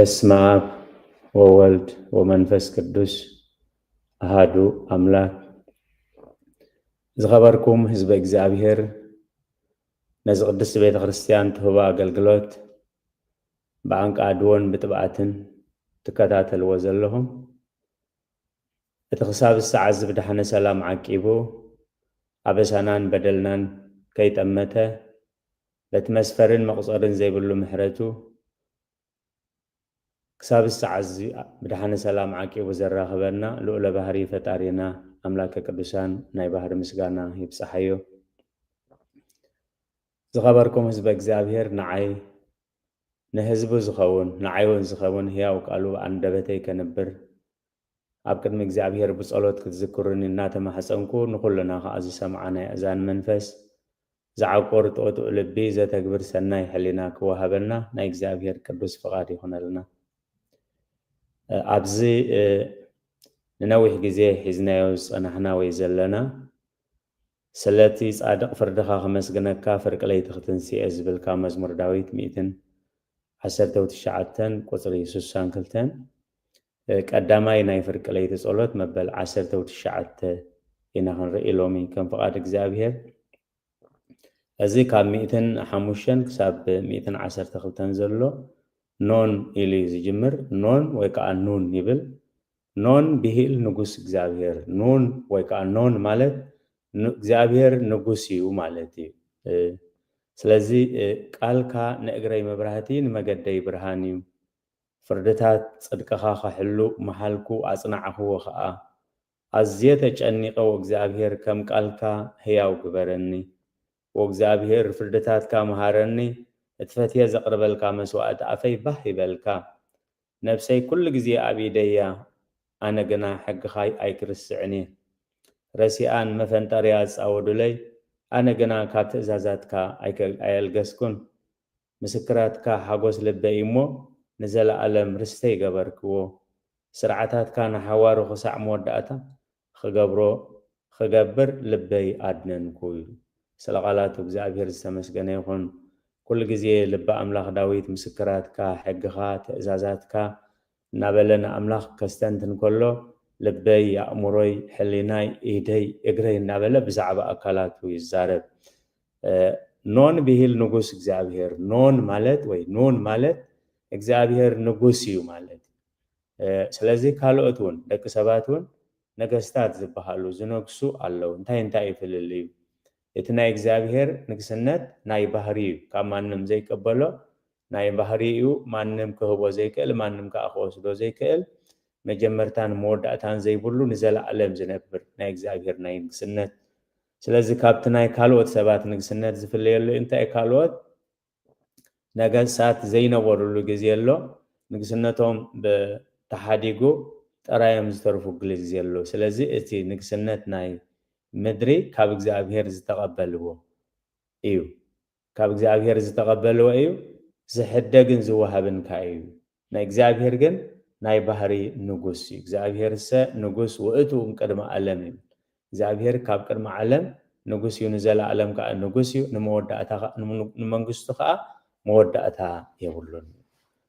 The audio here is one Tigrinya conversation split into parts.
በስመ አብ ወወልድ ወመንፈስ ቅዱስ አሃዱ አምላክ። ዝኸበርኩም ህዝበ እግዚኣብሔር፣ ነዚ ቅድስቲ ቤተ ክርስቲያን ትህቦ ኣገልግሎት ብኣንቃድዎን ብጥብኣትን ትከታተልዎ ዘለኹም፣ እቲ ክሳብ ሰዓት እዚ ብድሓነ ሰላም ዓቂቡ፣ ኣበሳናን በደልናን ከይጠመተ፣ በቲ መስፈርን መቑጸርን ዘይብሉ ምሕረቱ፣ ክሳብ ሰዓት እዚ ብድሓነ ሰላም ዓቂቡ ዘራኸበና ልኡለ ባህሪ ፈጣሪና ኣምላከ ቅዱሳን ናይ ባህሪ ምስጋና ይብጻሓዮ። ዝኸበርኩም ህዝበ እግዚኣብሔር፣ ንዓይ ንህዝቡ ዝኸውን ንዓይ እውን ዝኸውን ህያው ቃሉ ኣንደበተይ ከንብር ኣብ ቅድሚ እግዚኣብሔር ብጸሎት ክትዝክሩኒ እናተማሕጸንኩ፣ ንኹልና ከኣ ዝሰምዓ ናይ ኣእዛን መንፈስ፣ ዝዓቁር ጥዑጥዕ ልቢ፣ ዘተግብር ሰናይ ሕሊና ክወሃበና ናይ እግዚኣብሔር ቅዱስ ፍቓድ ይኹነልና። ኣብዚ ንነዊሕ ግዜ ሒዝናዮ ዝጸናሕና ወይ ዘለና ስለቲ ጻድቕ ፍርድኻ ክመስግነካ ፍርቂ ለይቲ ክትንስኤ ዝብል ካብ መዝሙር ዳዊት ሚእትን ዓሰርተው ትሽዓተን ቁጽሪ ስሳን ክልተን ቀዳማይ ናይ ፍርቂ ለይቲ ጸሎት መበል ዓሰርተው ትሽዓተ ኢና ክንርኢ ሎሚ ከም ፍቓድ እግዚኣብሔር። እዚ ካብ ሚእትን ሓሙሽተን ክሳብ ሚእትን ዓሰርተ ክልተን ዘሎ ኖን ኢሉ እዩ ዝጅምር። ኖን ወይ ከዓ ኑን ይብል። ኖን ብሂል ንጉስ እግዚኣብሔር። ኑን ወይ ከዓ ኖን ማለት ን-፣ እግዚኣብሔር ንጉስ እዩ ማለት እዩ። እ፣ ስለዚ፣ እ፣ ቃልካ ንእግረይ መብራህቲ ንመገደይ ብርሃን እዩ። ፍርድታት ጽድቅኻ ኽሕሉ መሃልኩ ኣጽናዕኽዎ ኸኣ። ኣዝየ ተጨኒቐ፣ ወእግዚኣብሄር፣ ከም ቃልካ ህያው ግበረኒ። ወእግዚኣብሄር፣ ፍርድታትካ ምሃረኒ፣ እቲ ፈትየ ዘቕርበልካ መስዋእቲ ኣፈይ ባህ ይበልካ። ነብሰይ ኩሉ ግዜ ኣብ ኢደይ እያ፣ ኣነ ግና ሕግኻ ኣይክርስዕን እየ። ረሲኣን መፈንጠርያ ዝጻወዱለይ፣ ኣነ ግና ካብ ትእዛዛትካ ኣይከ-፣ ኣየልገስኩን። ምስክራትካ ሓጎስ ልበይ እሞ፣ ንዘለኣለም ርስተይ ገበርክዎ። ስርዓታትካ ንሓዋሩ ክሳዕ መወዳእታ ክገብሮ፣ ክገብር ልበይ ኣድነንኩ ኢሉ። ስለ ቃላቱ እግዚኣብሔር ዝተመስገነ ይኹን። ኩሉ ግዜ ልቢ ኣምላኽ ዳዊት ምስክራትካ፣ ሕግኻ፣ ትእዛዛትካ እናበለ ንኣምላኽ ከስተንትን ከሎ፣ ልበይ፣ ኣእምሮይ፣ ሕሊናይ፣ ኢደይ፣ እግረይ እናበለ ብዛዕባ ኣካላቱ ይዛረብ። እ፣ ኖን ብሂል ንጉስ እግዚኣብሔር። ኖን ማለት ወይ ኑን ማለት እግዚኣብሔር ንጉስ እዩ ማለት እዩ። እ፣ ስለዚ ካልኦት እውን፣ ደቂ ሰባት እውን ነገስታት ዝበሃሉ ዝነግሱ ኣለዉ። እንታይ እንታይ እዩ ፍልልዩ? እቲ ናይ እግዚኣብሔር ንግስነት ናይ ባህሪ እዩ። ካብ ማንም ዘይቀበሎ ናይ ባህሪ እዩ። ማንም ክህቦ ዘይክእል፣ ማንም ከዓ ክወስዶ ዘይክእል፣ መጀመርታን መወዳእታን ዘይብሉ ንዘለኣለም ዝነብር ናይ እግዚኣብሔር ናይ ንግስነት። ስለዚ ካብቲ ናይ ካልኦት ሰባት ንግስነት ዝፍለየሉ እንታይ ካልኦት ነገስታት ዘይነበሩሉ ግዜ ኣሎ። ንግስነቶም ብ-፣ ተሓዲጉ ጥራዮም ዝተርፉ ግዜ ኣሎ። ስለዚ እቲ ንግስነት ናይ ምድሪ ካብ እግዚኣብሔር ዝተቐበልዎ እዩ። ካብ እግዚኣብሔር ዝተቐበልዎ እዩ። ዝሕደግን ዝወሃብን ከኣ እዩ። ናይ እግዚኣብሔር ግን ናይ ባህሪ ንጉስ እዩ። እግዚኣብሔርሰ ንጉስ ውእቱ እምቅድመ ዓለም እዩ። እግዚኣብሔር ካብ ቅድሚ ዓለም ንጉስ እዩ፣ ንዘለኣለም ከኣ ንጉስ እዩ፣ ንመወዳእታ ከኣ፣ ንመንግስቱ ከኣ መወዳእታ የብሉን።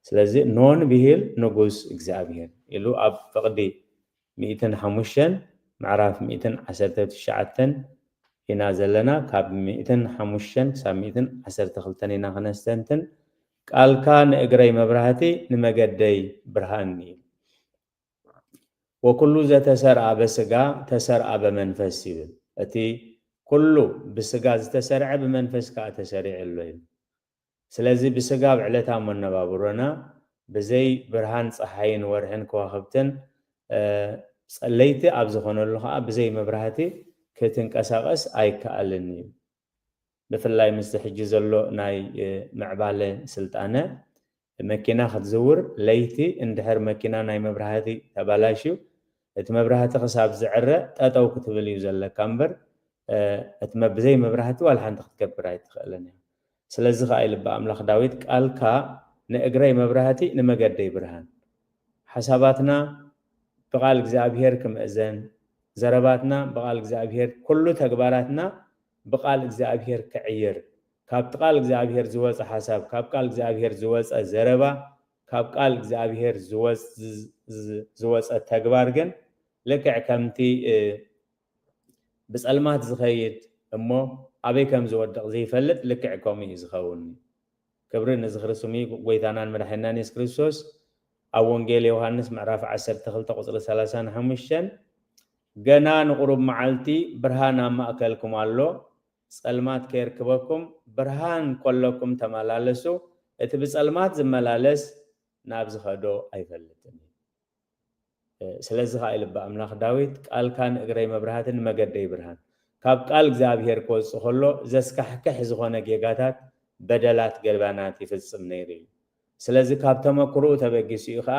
ስለዚ ኖን ብሂል ንጉስ እግዚኣብሔር ኢሉ ኣብ ፍቕዲ ሚእትን ሓሙሽተን ምዕራፍ ሚእትን ዓሰርተ ትሽዓተን ኢና ዘለና። ካብ ሚእትን ሓሙሽተን ክሳብ ሚእትን ዓሰርተ ክልተን ኢና ክነስተንትን። ቃልካ ንእግረይ መብራህቲ ንመገደይ ብርሃን እዩ። ወኩሉ ዘተሰርዐ በስጋ ተሰርዐ በመንፈስ ይብል። እቲ ኩሉ ብስጋ ዝተሰርዐ ብመንፈስ ከኣ ተሰሪዑ ኣሎ እዩ። ስለዚ ብስጋ ኣብ ዕለታዊ መነባብሮና ብዘይ ብርሃን ጸሓይን ወርሕን ከዋኽብትን፣ እ፣ ጸለይቲ ኣብ ዝኾነሉ ከኣ ብዘይ መብራህቲ ክትንቀሳቐስ ኣይከኣልን እዩ። ብፍላይ ምስቲ ሕጂ ዘሎ ናይ፣ እ፣ ምዕባለ ስልጣነ፣ መኪና ክትዝውር ለይቲ እንድሕር መኪና ናይ መብራህቲ ተባላሽዩ፣ እቲ መብራህቲ ክሳብ ዝዕረ ጠጠው ክትብል እዩ ዘለካ እምበር፣ እ፣ እቲ መ-፣ ብዘይ መብራህቲ ዋላ ሓንቲ ክትገብር ኣይትኽእልን እያ። ስለዚ ከኣ ኢሉ ኣምላኽ ዳዊት፣ "ቃልካ ንእግረይ መብራህቲ ንመገደይ ብርሃን።" ሓሳባትና ብቓል እግዚኣብሔር ክምእዘን፣ ዘረባትና ብቓል እግዚኣብሔር፣ ኩሉ ተግባራትና ብቓል እግዚኣብሔር ክዕይር፣ ካብቲ ቃል እግዚኣብሔር ዝወጸ ሓሳብ፣ ካብ ቃል እግዚኣብሔር ዝወጸ ዘረባ፣ ካብ ቃል እግዚኣብሔር ዝወፅ- ዝ- ዝ- ዝወፀ ተግባር ግን ልክዕ ከምቲ እ፣ ብፀልማት ዝኸይድ እሞ ኣበይ ከም ዝወድቕ ዘይፈልጥ ልክዕ ከምኡ እዩ ዝኸውን። ክብሪ ንዝኽሪ ስሙ እዩ። ጎይታናን መድሓኒናን የሱስ ክርስቶስ ኣብ ወንጌል ዮሃንስ ምዕራፍ ዓሰርተ ክልተ ቁፅሪ ሰላሳን ሓሙሽተን ገና ንቁሩብ መዓልቲ ብርሃን ኣብ ማእከልኩም ኣሎ፣ ጸልማት ከየርክበኩም ብርሃን ከለኩም ተመላለሱ፣ እቲ ብጸልማት ዝመላለስ ናብ ዝኸዶ ኣይፈልጥን እዩ። ስለዚ ከኣ ኢሉ ኣምላኽ ዳዊት ቃልካ ንእግረይ መብራህትን ንመገደይ ብርሃን። ካብ ቃል እግዚኣብሔር ክወጽእ ከሎ ዘስካሕክሕ ዝኾነ ጌጋታት በደላት ገባናት ይፍጽም ነይሩ እዩ። ስለዚ ካብ ተመክሮኡ ተበጊሱ እዩ ከኣ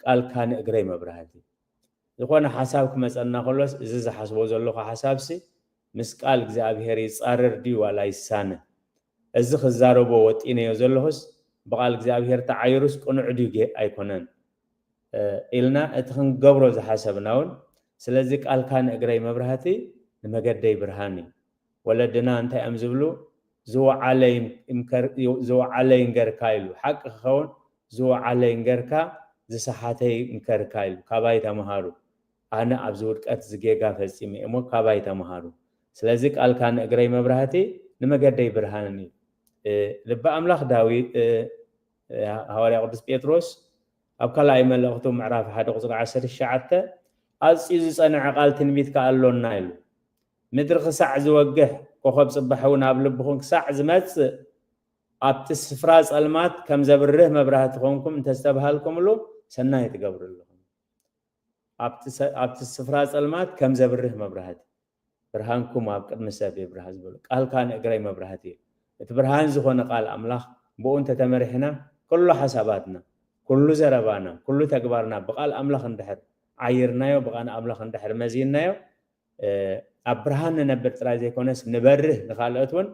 ቃልካ ንእግረይ መብራህቲ። ዝኾነ ሓሳብ ክመጸና ከሎስ እዚ ዝሓስቦ ዘለኹ ሓሳብሲ ምስ ቃል እግዚኣብሔር ይጻረር ድዩ ዋላ ይሳነ? እዚ ክዛረቦ ወጢነዮ ዘለኹስ ብቓል እግዚኣብሔር ተዓይሩስ ቅኑዕ ድዩ ጌ- ኣይኮነን? ኢልና እቲ ክንገብሮ ዝሓሰብና እውን ስለዚ ቃልካ ንእግረይ መብራህቲ ንመገደይ ብርሃን እዩ። ወለድና እንታይ እዮም ዝብሉ? ዝወዓለ ይምከር- ዝወዓለ ይንገርካ ኢሉ። ሓቂ ክኸውን ዝወዓለ ይንገርካ፣ ዝሰሓተ ይንከርካ ኢሉ። ካባይ ተምሃሩ። ኣነ ኣብዚ ውድቀት ዝጌጋ ፈጺመ እሞ ካባይ ተምሃሩ። ስለዚ ቃልካ ንእግረይ መብራህቲ ንመገደይ ብርሃን እዩ። ልቢ ኣምላኽ ዳዊት ሃዋርያ ቅዱስ ጴጥሮስ ኣብ ካልኣይ መልእኽቱ ምዕራፍ ሓደ ቁፅሪ ዓሰርተ ትሽዓተ ኣፅዩ ዝፀንዐ ቃል ትንቢት ከኣሎና ኢሉ። ምድሪ ክሳዕ ዝወግሕ ኮኸብ ፅባሕ እውን ኣብ ልብኹም ክሳዕ ዝመፅእ ኣብቲ ስፍራ ፀልማት ከም ዘብርህ መብራህቲ ኮንኩም እንተስተብሃልኩምሉ ሰናይ ትገብሩ ኣለኹም። ኣብቲ ስፍራ ፀልማት ከም ዘብርህ መብራህቲ ብርሃንኩም ኣብ ቅድሚ ሰብ ይብርሃ ዝበሎ ቃልካ ንእግረይ መብራህቲ እዩ። እቲ ብርሃን ዝኾነ ቃል ኣምላኽ ብኡ እንተተመሪሕና ኩሉ ሓሳባትና ኩሉ ዘረባና ኩሉ ተግባርና ብቃል ኣምላኽ እንድሕር ዓይርናዮ ብቃል ኣምላኽ እንድሕር መዚናዮ ኣብ ብርሃን ንነብር ጥራይ ዘይኮነስ ንበርህ ንካልኦት እውን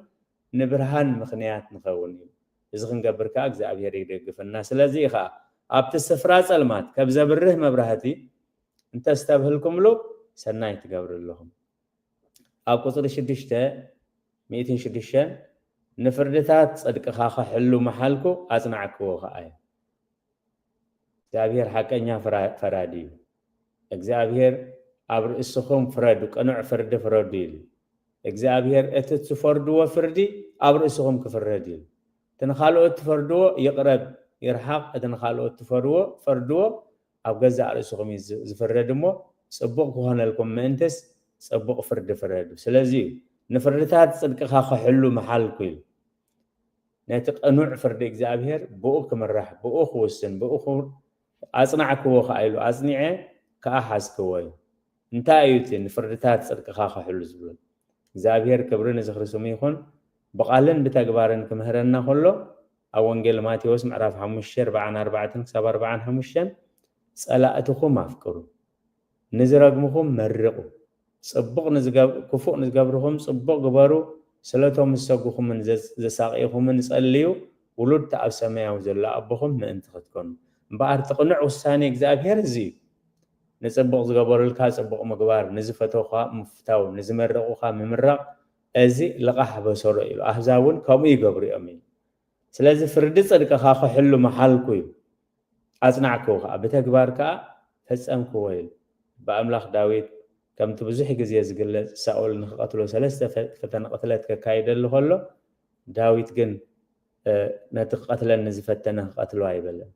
ንብርሃን ምኽንያት ንኸውን እዩ። እዚ ክንገብር ከዓ እግዚኣብሔር ይደግፍና። ስለዚ ከዓ ኣብቲ ስፍራ ፀልማት ከብ ዘብርህ መብራህቲ እንተስተብህልኩምሉ ሰናይ ትገብሩ ኣለኹም። ኣብ ቁፅሪ ሽዱሽተ ሚእትን ሽዱሽተን ንፍርድታት ፅድቅኻ ክሕሉ መሓልኩ ኣፅናዕክዎ ከዓ እዩ። እግዚኣብሔር ሓቀኛ ፈራዲ እዩ። እግዚኣብሔር ኣብ ርእስኹም ፍረዱ፣ ቅኑዕ ፍርዲ ፍረዱ ኢሉ። እግዚኣብሔር እቲ ትፈርድዎ ፍርዲ ኣብ ርእስኹም ክፍረድ እዩ። እቲ ንኻልኦት ትፈርድዎ ይቕረብ ይርሓቕ፣ እቲ ንኻልኦት ትፈርድዎ ፈርድዎ ኣብ ገዛእ ርእስኹም እዩ ዝፍረድ እሞ ፅቡቕ ክኾነልኩም ምእንትስ ፅቡቕ ፍርዲ ፍረዱ። ስለዚ እዩ ንፍርድታት ፅድቅኻ ክሕሉ መሓልኩ ኢሉ። ነቲ ቅኑዕ ፍርዲ እግዚኣብሔር ብኡ ክምራሕ፣ ብኡ ክውስን፣ ብኡ ኣጽናዕክዎ ከኣ ኢሉ ኣጽኒዐ ከኣ ሓዝክዎ እዩ። እንታይ እዩ እቲ ንፍርድታት ጽድቅኻ ክሕሉ ዝብሎ? እግዚኣብሔር ክብሪ ንዝኽሪ ስሙ ይኹን። ብቓልን ብተግባርን ክምህረና ከሎ ኣብ ወንጌል ማቴዎስ ምዕራፍ ሓሙሽተ ኣርባዓን ኣርባዕተን ክሳብ ኣርባዓን ሓሙሽተን ጸላእትኹም ኣፍቅሩ፣ ንዝረግምኹም መርቑ፣ ጽቡቕ ንዝገብ- ክፉእ ንዝገብርኹም ጽቡቕ ግበሩ፣ ስለቶም ዝሰጉኹምን ዘ- ዘሳቕይኹምን ጸልዩ፣ ውሉድ እቲ ኣብ ሰማያዊ ዘሎ ኣቦኹም ምእንቲ ክትኮኑ። እምበኣር እቲ ቅኑዕ ውሳኔ እግዚኣብሔር እዚ እዩ። ንጽቡቕ ዝገበሩልካ ጽቡቕ ምግባር፣ ንዝፈተውኻ ምፍታው፣ ንዝመረቑኻ ምምራቕ፣ እዚ ልቓሕ በሰሮ ኢሉ። ኣህዛብ እውን ከምኡ ይገብሩ እዮም ኢሉ። ስለዚ ፍርዲ ጽድቅኻ ክሕሉ መሓልኩ እዩ። ኣጽናዕክዎ ከኣ፣ ብተግባር ከኣ ፈጸምክዎ ኢሉ። ብኣምላኽ ዳዊት ከምቲ ብዙሕ ግዜ ዝግለጽ ሳኦል ንክቐትሎ ሰለስተ ፈ- ፈተነ ቅትለት ከካይደሉ ከሎ ዳዊት ግን እ፣ ነቲ ክቐትለኒ ዝፈተነ ክቐትሎ ኣይበለን።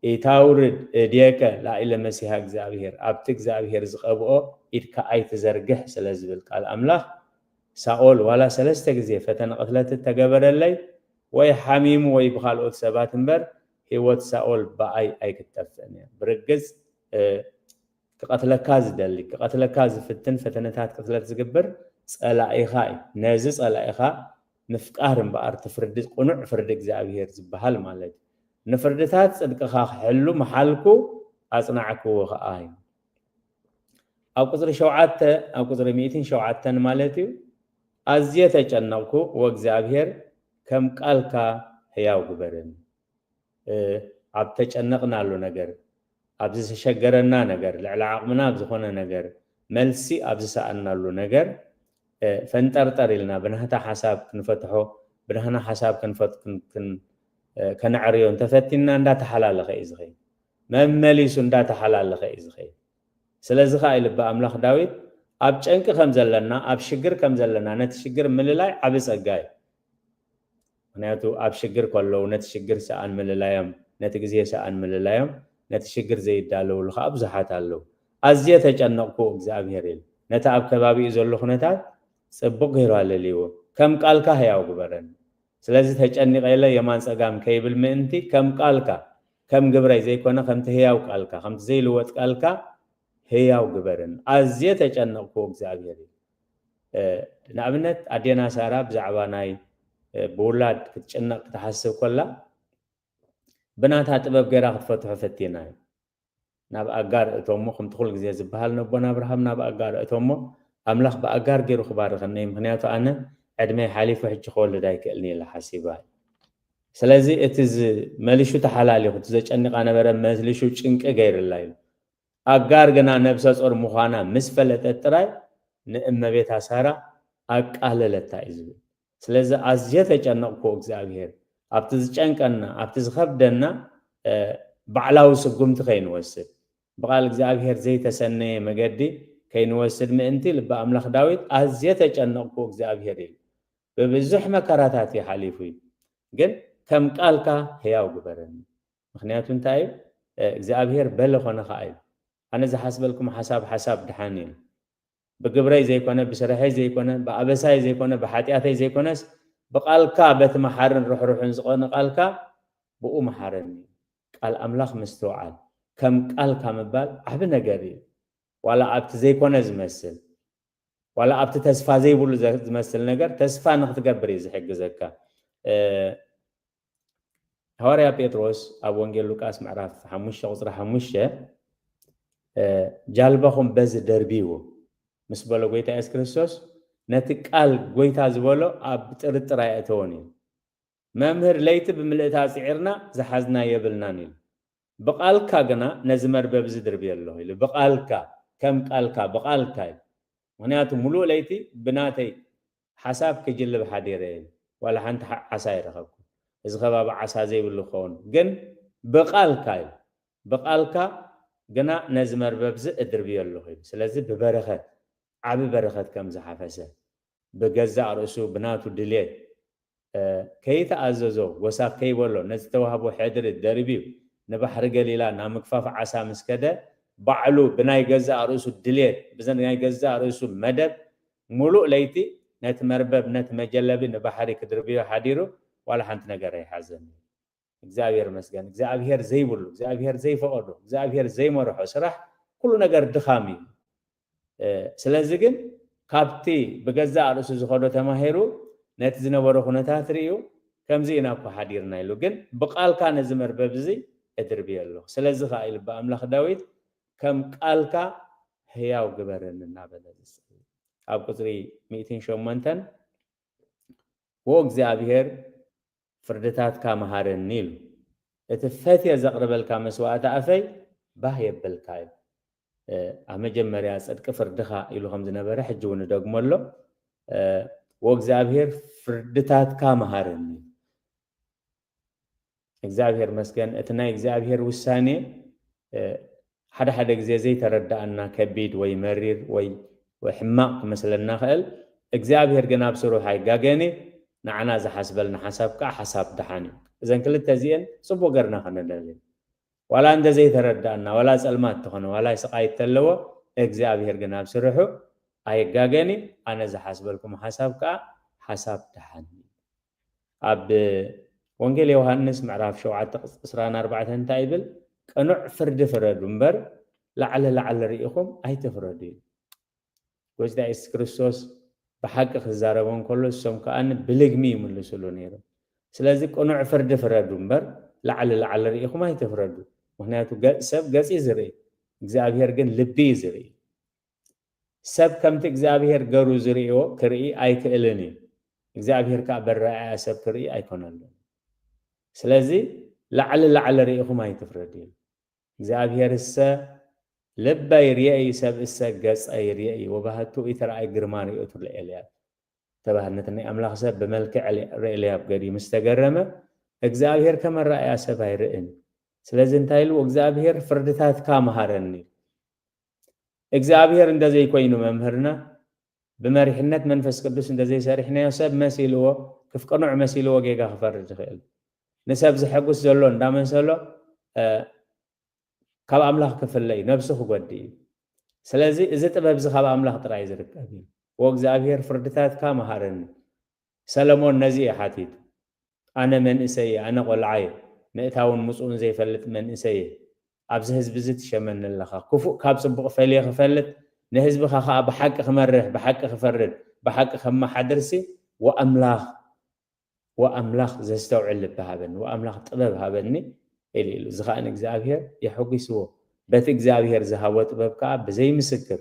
ኢታውርድ እድየከ ላዕለ መሲሃ እግዚኣብሔር፣ ኣብቲ እግዚኣብሔር ዝቐብኦ ኢድካ ኣይትዘርግሕ ስለ ዝብል ቃል ኣምላኽ ሳኦል ዋላ ሰለስተ ግዜ ፈተነ ቅትለት እተገበረለይ ወይ ሓሚሙ ወይ ብኻልኦት ሰባት እምበር ህይወት ሳኦል ብኣይ ኣይክትጠፍእን እያ። ብርግጽ እ፣ ክቐትለካ ዝደሊ ክቐትለካ ዝፍትን ፈተነታት ቅትለት ዝግብር ጸላኢኻ እዩ። ነዚ ጸላኢኻ ምፍቃር እምበኣር እቲ ፍርዲ ቅኑዕ ፍርዲ እግዚኣብሄር ዝበሃል ማለት እዩ። ንፍርድታት ጽድቅኻ ክሕሉ መሓልኩ ኣጽናዕክዎ ኸኣ እዩ። ኣብ ቁፅሪ ሸውዓተ ኣብ ቁፅሪ ሚእትን ሸውዓተን ማለት እዩ። ኣዝየ ተጨነቕኩ ወእግዚኣብሄር ከም ቃልካ ሕያው ግበርን። ኣብ ተጨነቕናሉ ነገር፣ ኣብ ዝተሸገረና ነገር፣ ልዕሊ ዓቕምና ኣብ ዝኾነ ነገር፣ መልሲ ኣብ ዝሰኣንናሉ ነገር ፈንጠርጠር ኢልና ብናህታ ሓሳብ ክንፈትሖ፣ ብናህና ሓሳብ ክንፈት- ክን- ክን- ከነዕርዮ እንተፈቲንና እንዳተሓላለኸ እዩ ዝኸይድ። መመሊሱ እንዳተሓላለኸ እዩ ዝኸይድ። ስለዚ ከዓ ልቢ ኣምላኽ ዳዊት ኣብ ጨንቂ ከም ዘለና፣ ኣብ ሽግር ከም ዘለና፣ ነቲ ሽግር ምልላይ ዓቢ ጸጋ እዩ። ምክንያቱ ኣብ ሽግር ከለዉ ነቲ ሽግር ሰኣን ምልላዮም፣ ነቲ ግዜ ሰኣን ምልላዮም፣ ነቲ ሽግር ዘይዳለውሉ ከዓ ብዙሓት ኣለዉ። ኣዝየ ተጨነቕኩ እግዚኣብሔር ኢሉ። ነቲ ኣብ ከባቢኡ ዘሎ ኩነታት ጽቡቕ ገይሩ ኣለልይዎ። ከም ቃልካ ህያው ግበረኒ። ስለዚ ተጨኒቐ ኢለ የማን ጸጋም ከይብል ምእንቲ ከም ቃልካ፣ ከም ግብረይ ዘይኮነ ከምቲ ህያው ቃልካ፣ ከምቲ ዘይልወጥ ቃልካ ህያው ግበረኒ። ኣዝየ ተጨነቕኩ እግዚኣብሔር ኢሉ። ንኣብነት ኣዴና ሳራ ብዛዕባ ናይ ብውላድ ክትጭነቕ ክትሓስብ ከላ ብናታ ጥበብ ገይራ ክትፈትሖ ፈቲና እዩ። ናብ ኣጋር እእቶሞ፣ ከምቲ ኩሉ ግዜ ዝበሃል ነቦና ኣብርሃም ናብ ኣጋር እእቶሞ፣ ኣምላኽ ብኣጋር ገይሩ ክባርኸኒ እዩ፣ ምክንያቱ ኣነ ዕድመይ ሓሊፉ ሕጂ ክወልድ ኣይክእልን ኢላ ሓሲባ እዩ። ስለዚ እቲ ዝ-፣ መሊሹ ተሓላሊኹ፣ እቲ ዘጨንቃ ነበረ መሊሹ ጭንቂ ገይርላ እዩ። ኣጋር ግና ነብሰ ጾር ምዃና ምስ ፈለጠት ጥራይ ንእመቤታ ሳራ ኣቃለለታ እዩ ዝብል። ስለዚ ኣዝየ ተጨነቕኩ እግዚኣብሔር፣ ኣብቲ ዝጨንቀና፣ ኣብቲ ዝኸብደና፣ እ፣ ባዕላዊ ስጉምቲ ከይንወስድ፣ ብቓል እግዚኣብሔር ዘይተሰነየ መገዲ ከይንወስድ ምእንቲ ልቢ ኣምላኽ ዳዊት ኣዝየ ተጨነቕኩ እግዚኣብሔር ኢሉ። ብብዙሕ መከራታት እዩ ሓሊፉ እዩ። ግን ከም ቃልካ ህያው ግበረኒ። ምክንያቱ እንታይ እዩ? እ፣ እግዚኣብሔር በለ ኮነ ኸዓ እዩ። ኣነ ዝሓስበልኩም ሓሳብ ሓሳብ ድሓን እዩ። ብግብረይ ዘይኮነ፣ ብስርሐይ ዘይኮነ፣ ብኣበሳይ ዘይኮነ፣ ብሓጢኣተይ ዘይኮነስ፣ ብቃልካ በቲ መሓርን ርሕሩሕን ዝኾነ ቃልካ ብኡ መሓረኒ። ቃል ኣምላኽ ምስትውዓል፣ ከም ቃልካ ምባል ዓቢ ነገር እዩ። ዋላ ኣብቲ ዘይኮነ ዝመስል፣ ዋላ ኣብቲ ተስፋ ዘይብሉ ዘ-፣ ዝመስል ነገር ተስፋ ንክትገብር እዩ ዝሕግዘካ። እ፣ ሃዋርያ ጴጥሮስ ኣብ ወንጌል ሉቃስ ምዕራፍ ሓሙሽተ ቁጽሪ ሓሙሽተ፣ እ፣ "ጃልባኹም በዚ ደርብይዎ" ምስ በሎ ጎይታ የሱስ ክርስቶስ፣ ነቲ ቃል ጎይታ ዝበሎ ኣብ ጥርጥር ኣየእተዎን እዩ። "መምህር፣ ለይቲ ብምልእታ ጽዒርና ዝሓዝና የብልናን" ኢሉ። "ብቓልካ ግና ነዚ መርበብ እዚ ድርብዮ ኣለኹ" ኢሉ። ብቓልካ፣ ከም ቃልካ፣ ብቓልካ እዩ። ምክንያቱ ምሉእ ለይቲ ብናተይ ሓሳብ ክጅልብ ሓዲረ እየ፣ ዋላ ሓንቲ ሓ-፣ ዓሳ ኣይረኸብኩን። እዚ ከባቢ ዓሳ ዘይብሉ ክኸውን፣ ግን ብቓልካ እዩ። ብቓልካ ግና ነዚ መርበብ እዚ እድርብዮ ኣለኹ እዩ። ስለዚ ብበረኸት፣ ዓቢ በረኸት ከም ዝሓፈሰ፣ ብገዛእ ርእሱ ብናቱ ድልየት፣ እ፣ ከይተኣዘዞ፣ ጎሳፍ ከይበሎ፣ ነቲ ተዋህቦ ሕድሪ ደርብዩ ንባሕሪ ገሊላ ናብ ምግፋፍ ዓሳ ምስ ከደ፣ ባዕሉ ብናይ ገዛእ ርእሱ ድልየት፣ ብናይ ገዛእ ርእሱ መደብ፣ ምሉእ ለይቲ ነቲ መርበብ፣ ነቲ መጀለቢ ንባሕሪ ክድርብዮ ሓዲሩ፣ ዋላ ሓንቲ ነገር ኣይሓዘን። እግዚኣብሔር ይመስገን። እግዚኣብሔር ዘይብሉ፣ እግዚኣብሔር ዘይፈቐዶ፣ እግዚኣብሔር ዘይመርሖ ስራሕ፣ ኩሉ ነገር ድኻም እዩ። እ፣ ስለዚ ግን ካብቲ ብገዛእ ርእሱ ዝኸዶ ተማሂሩ፣ ነቲ ዝነበሮ ኩነታት ርእዩ፣ "ከምዚ ኢና እኮ ሓዲርና" ኢሉ፣ "ግን ብቓልካ ነዚ መርበብ እዚ እድርብዮ ኣለኹ። ስለዚ ከኣ" ኢሉ ብኣምላኽ ዳዊት፣ "ከም ቃልካ ህያው ግበረኒ" እናበለ ዝጽሊ። ኣብ ቁጽሪ ሚእትን ሸሞንተን፣ "ዎ እግዚኣብሔር፣ ፍርድታትካ መሃረኒ" ኢሉ። "እቲ ፈትየ ዘቕርበልካ መስዋእቲ ኣፈይ ባህ የብልካ" እዩ። እ፣ ኣብ መጀመርያ ጽድቂ ፍርድኻ ኢሉ ከም ዝነበረ፣ ሕጂ እውን እደግሞ ኣሎ። እ፣ "ዎ እግዚኣብሔር፣ ፍርድታትካ መሃረኒ" ኢሉ። እግዚኣብሔር መስገን፣ እቲ ናይ እግዚኣብሔር ውሳኔ፣ እ፣ ሓደ ሓደ ግዜ ዘይተረዳኣና፣ ከቢድ ወይ መሪር ወይ፣ ወይ ሕማቕ ክመስለና ይኽእል። እግዚኣብሔር ግን ኣብ ስርሑ ኣይጋገን እዩ። ንዓና ዝሓስበልና ሓሳብ ከዓ ሓሳብ ደሓን እዩ። እዘን ክልተ እዚአን ጽቡቕ ገርና ክንደልየን። ዋላ እንደ ዘይተረዳኣና፣ ዋላ ጸልማት ተኾነ፣ ዋላ ስቓይ እተለዎ፣ እግዚኣብሔር ግን ኣብ ስርሑ ኣይጋገን እዩ። ኣነ ዝሓስበልኩም ሓሳብ ከዓ ሓሳብ ደሓን እዩ። ኣብ ወንጌል ዮሃንስ ምዕራፍ ሸውዓተ ቁጽሪ ዕስራን ኣርባዕተን እንታይ ይብል? "ቅኑዕ ፍርዲ ፍረዱ እምበር፣ ላዕሊ ላዕሊ ርኢኹም ኣይትፍረዱ" እዩ። ጎይታ የሱስ ክርስቶስ ብሓቂ ክዛረቦ እንከሎ፣ እሶም ከኣ ብልግሚ ይምልስሉ ነይሮም። ስለዚ ቅኑዕ ፍርዲ ፍረዱ እምበር፣ ላዕሊ ላዕሊ ርኢኹም ኣይትፍረዱ። ምክንያቱ ገ-፣ ሰብ ገጽ እዩ ዝርኢ፣ እግዚኣብሔር ግን ልቢ እዩ ዝርኢ። ሰብ ከምቲ እግዚኣብሔር ገሩ ዝርእዮ ክርኢ ኣይክእልን እዩ። እግዚኣብሔር ከኣ በረኣያ ሰብ ክርኢ ኣይኮነሉን። ስለዚ ላዕሊ ላዕሊ ርኢኹም ኣይትፍረዱ እዩ። እግዚኣብሔርሰ ልበ ይርእይ፣ ሰብእሰ ገጸ ይርእይ፣ ወባህቱ ኢተረኣይ ግርማ ርእዮቱ ለኤልያብ ተባህል። ነቲ ናይ ኣምላኽ ሰብ ብመልክዕ ሬ-፣ ሬ-፣ ኤልያብ ገዲኡ ምስ ተገረመ፣ እግዚኣብሔር ከም ኣረኣእያ ሰብ ኣይርእን። ስለዚ እንታይ ኢሉ እግዚኣብሔር ፍርድታትካ መሃረኒ። እግዚኣብሔር እንደዘይኮይኑ መምህርና ብመሪሕነት መንፈስ ቅዱስ እንደዘይሰሪሕናዮ ሰብ መሲልዎ ክፍቅኑዕ መሲልዎ ጌጋ ክፈርድ ይኽእል። ንሰብ ዝሐጉስ ዘሎ እንዳመሰሎ ካብ ኣምላኽ ክፍለ እዩ፣ ነብሱ ክጎድእ እዩ። ስለዚ እዚ ጥበብ እዚ ካብ ኣምላኽ ጥራይ ዝርከብ እዩ። ወእግዚኣብሔር ፍርድታትካ መሃረኒ። ሰለሞን ነዚ እዩ ሓቲቱ። ኣነ መንእሰይ እየ፣ ኣነ ቆልዓ እየ፣ ምእታውን ምጽኡን ዘይፈልጥ መንእሰይ እየ። ኣብዚ ህዝቢ እዚ ትሸመኒ ኣለኻ። ክፉእ ካብ ጽቡቕ ፈልየ ክፈልጥ፣ ንህዝብኻ ኸኣ ብሓቂ ክመርሕ፣ ብሓቂ ክፈርድ፣ ብሓቂ ከመሓድርሲ ወኣምላኽ ወኣምላኽ ዘስተውዕል ልቢ ሃበኒ፣ ወኣምላኽ ጥበብ ሃበኒ ኢሉ ኢሉ። እዚ ኸኣ ንእግዚኣብሔር የሐጒስዎ። በቲ እግዚኣብሔር ዝሃቦ ጥበብ ከኣ ብዘይ ምስክር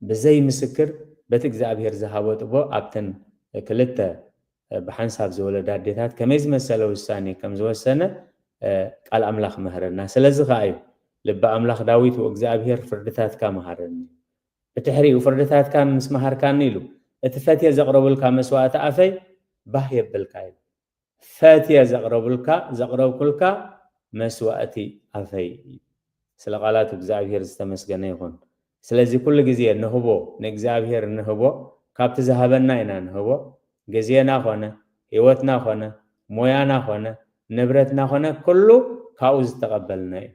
ብዘይ ምስክር በቲ እግዚኣብሔር ዝሃቦ ጥበብ ኣብተን ክልተ ብሓንሳብ ዝወለዳ ኣዴታት ከመይ ዝመሰለ ውሳኔ ከም ዝወሰነ ቃል ኣምላኽ መህረና። ስለዚ ከኣ እዩ ልቢ ኣምላኽ ዳዊት ወእግዚኣብሔር ፍርድታትካ መሃረኒ። ብድሕሪኡ ፍርድታትካ ምስ መሃርካኒ ኢሉ እቲ ፈትየ ዘቕረቡልካ መስዋእቲ ኣፈይ ባህ የብልካ እዩ። ፈትየ ዘቕረቡልካ ዘቕረብኩልካ መስዋእቲ ኣፈይ እዩ። ስለ ቃላት እግዚኣብሔር ዝተመስገነ ይኹን። ስለዚ ኩሉ ግዜ ንህቦ ንእግዚኣብሔር ንህቦ ካብቲ ዝሃበና ኢና ንህቦ። ግዜና ኾነ ህይወትና ኾነ ሞያና ኾነ ንብረትና ኾነ ኩሉ ካብኡ ዝተቐበልና እዩ።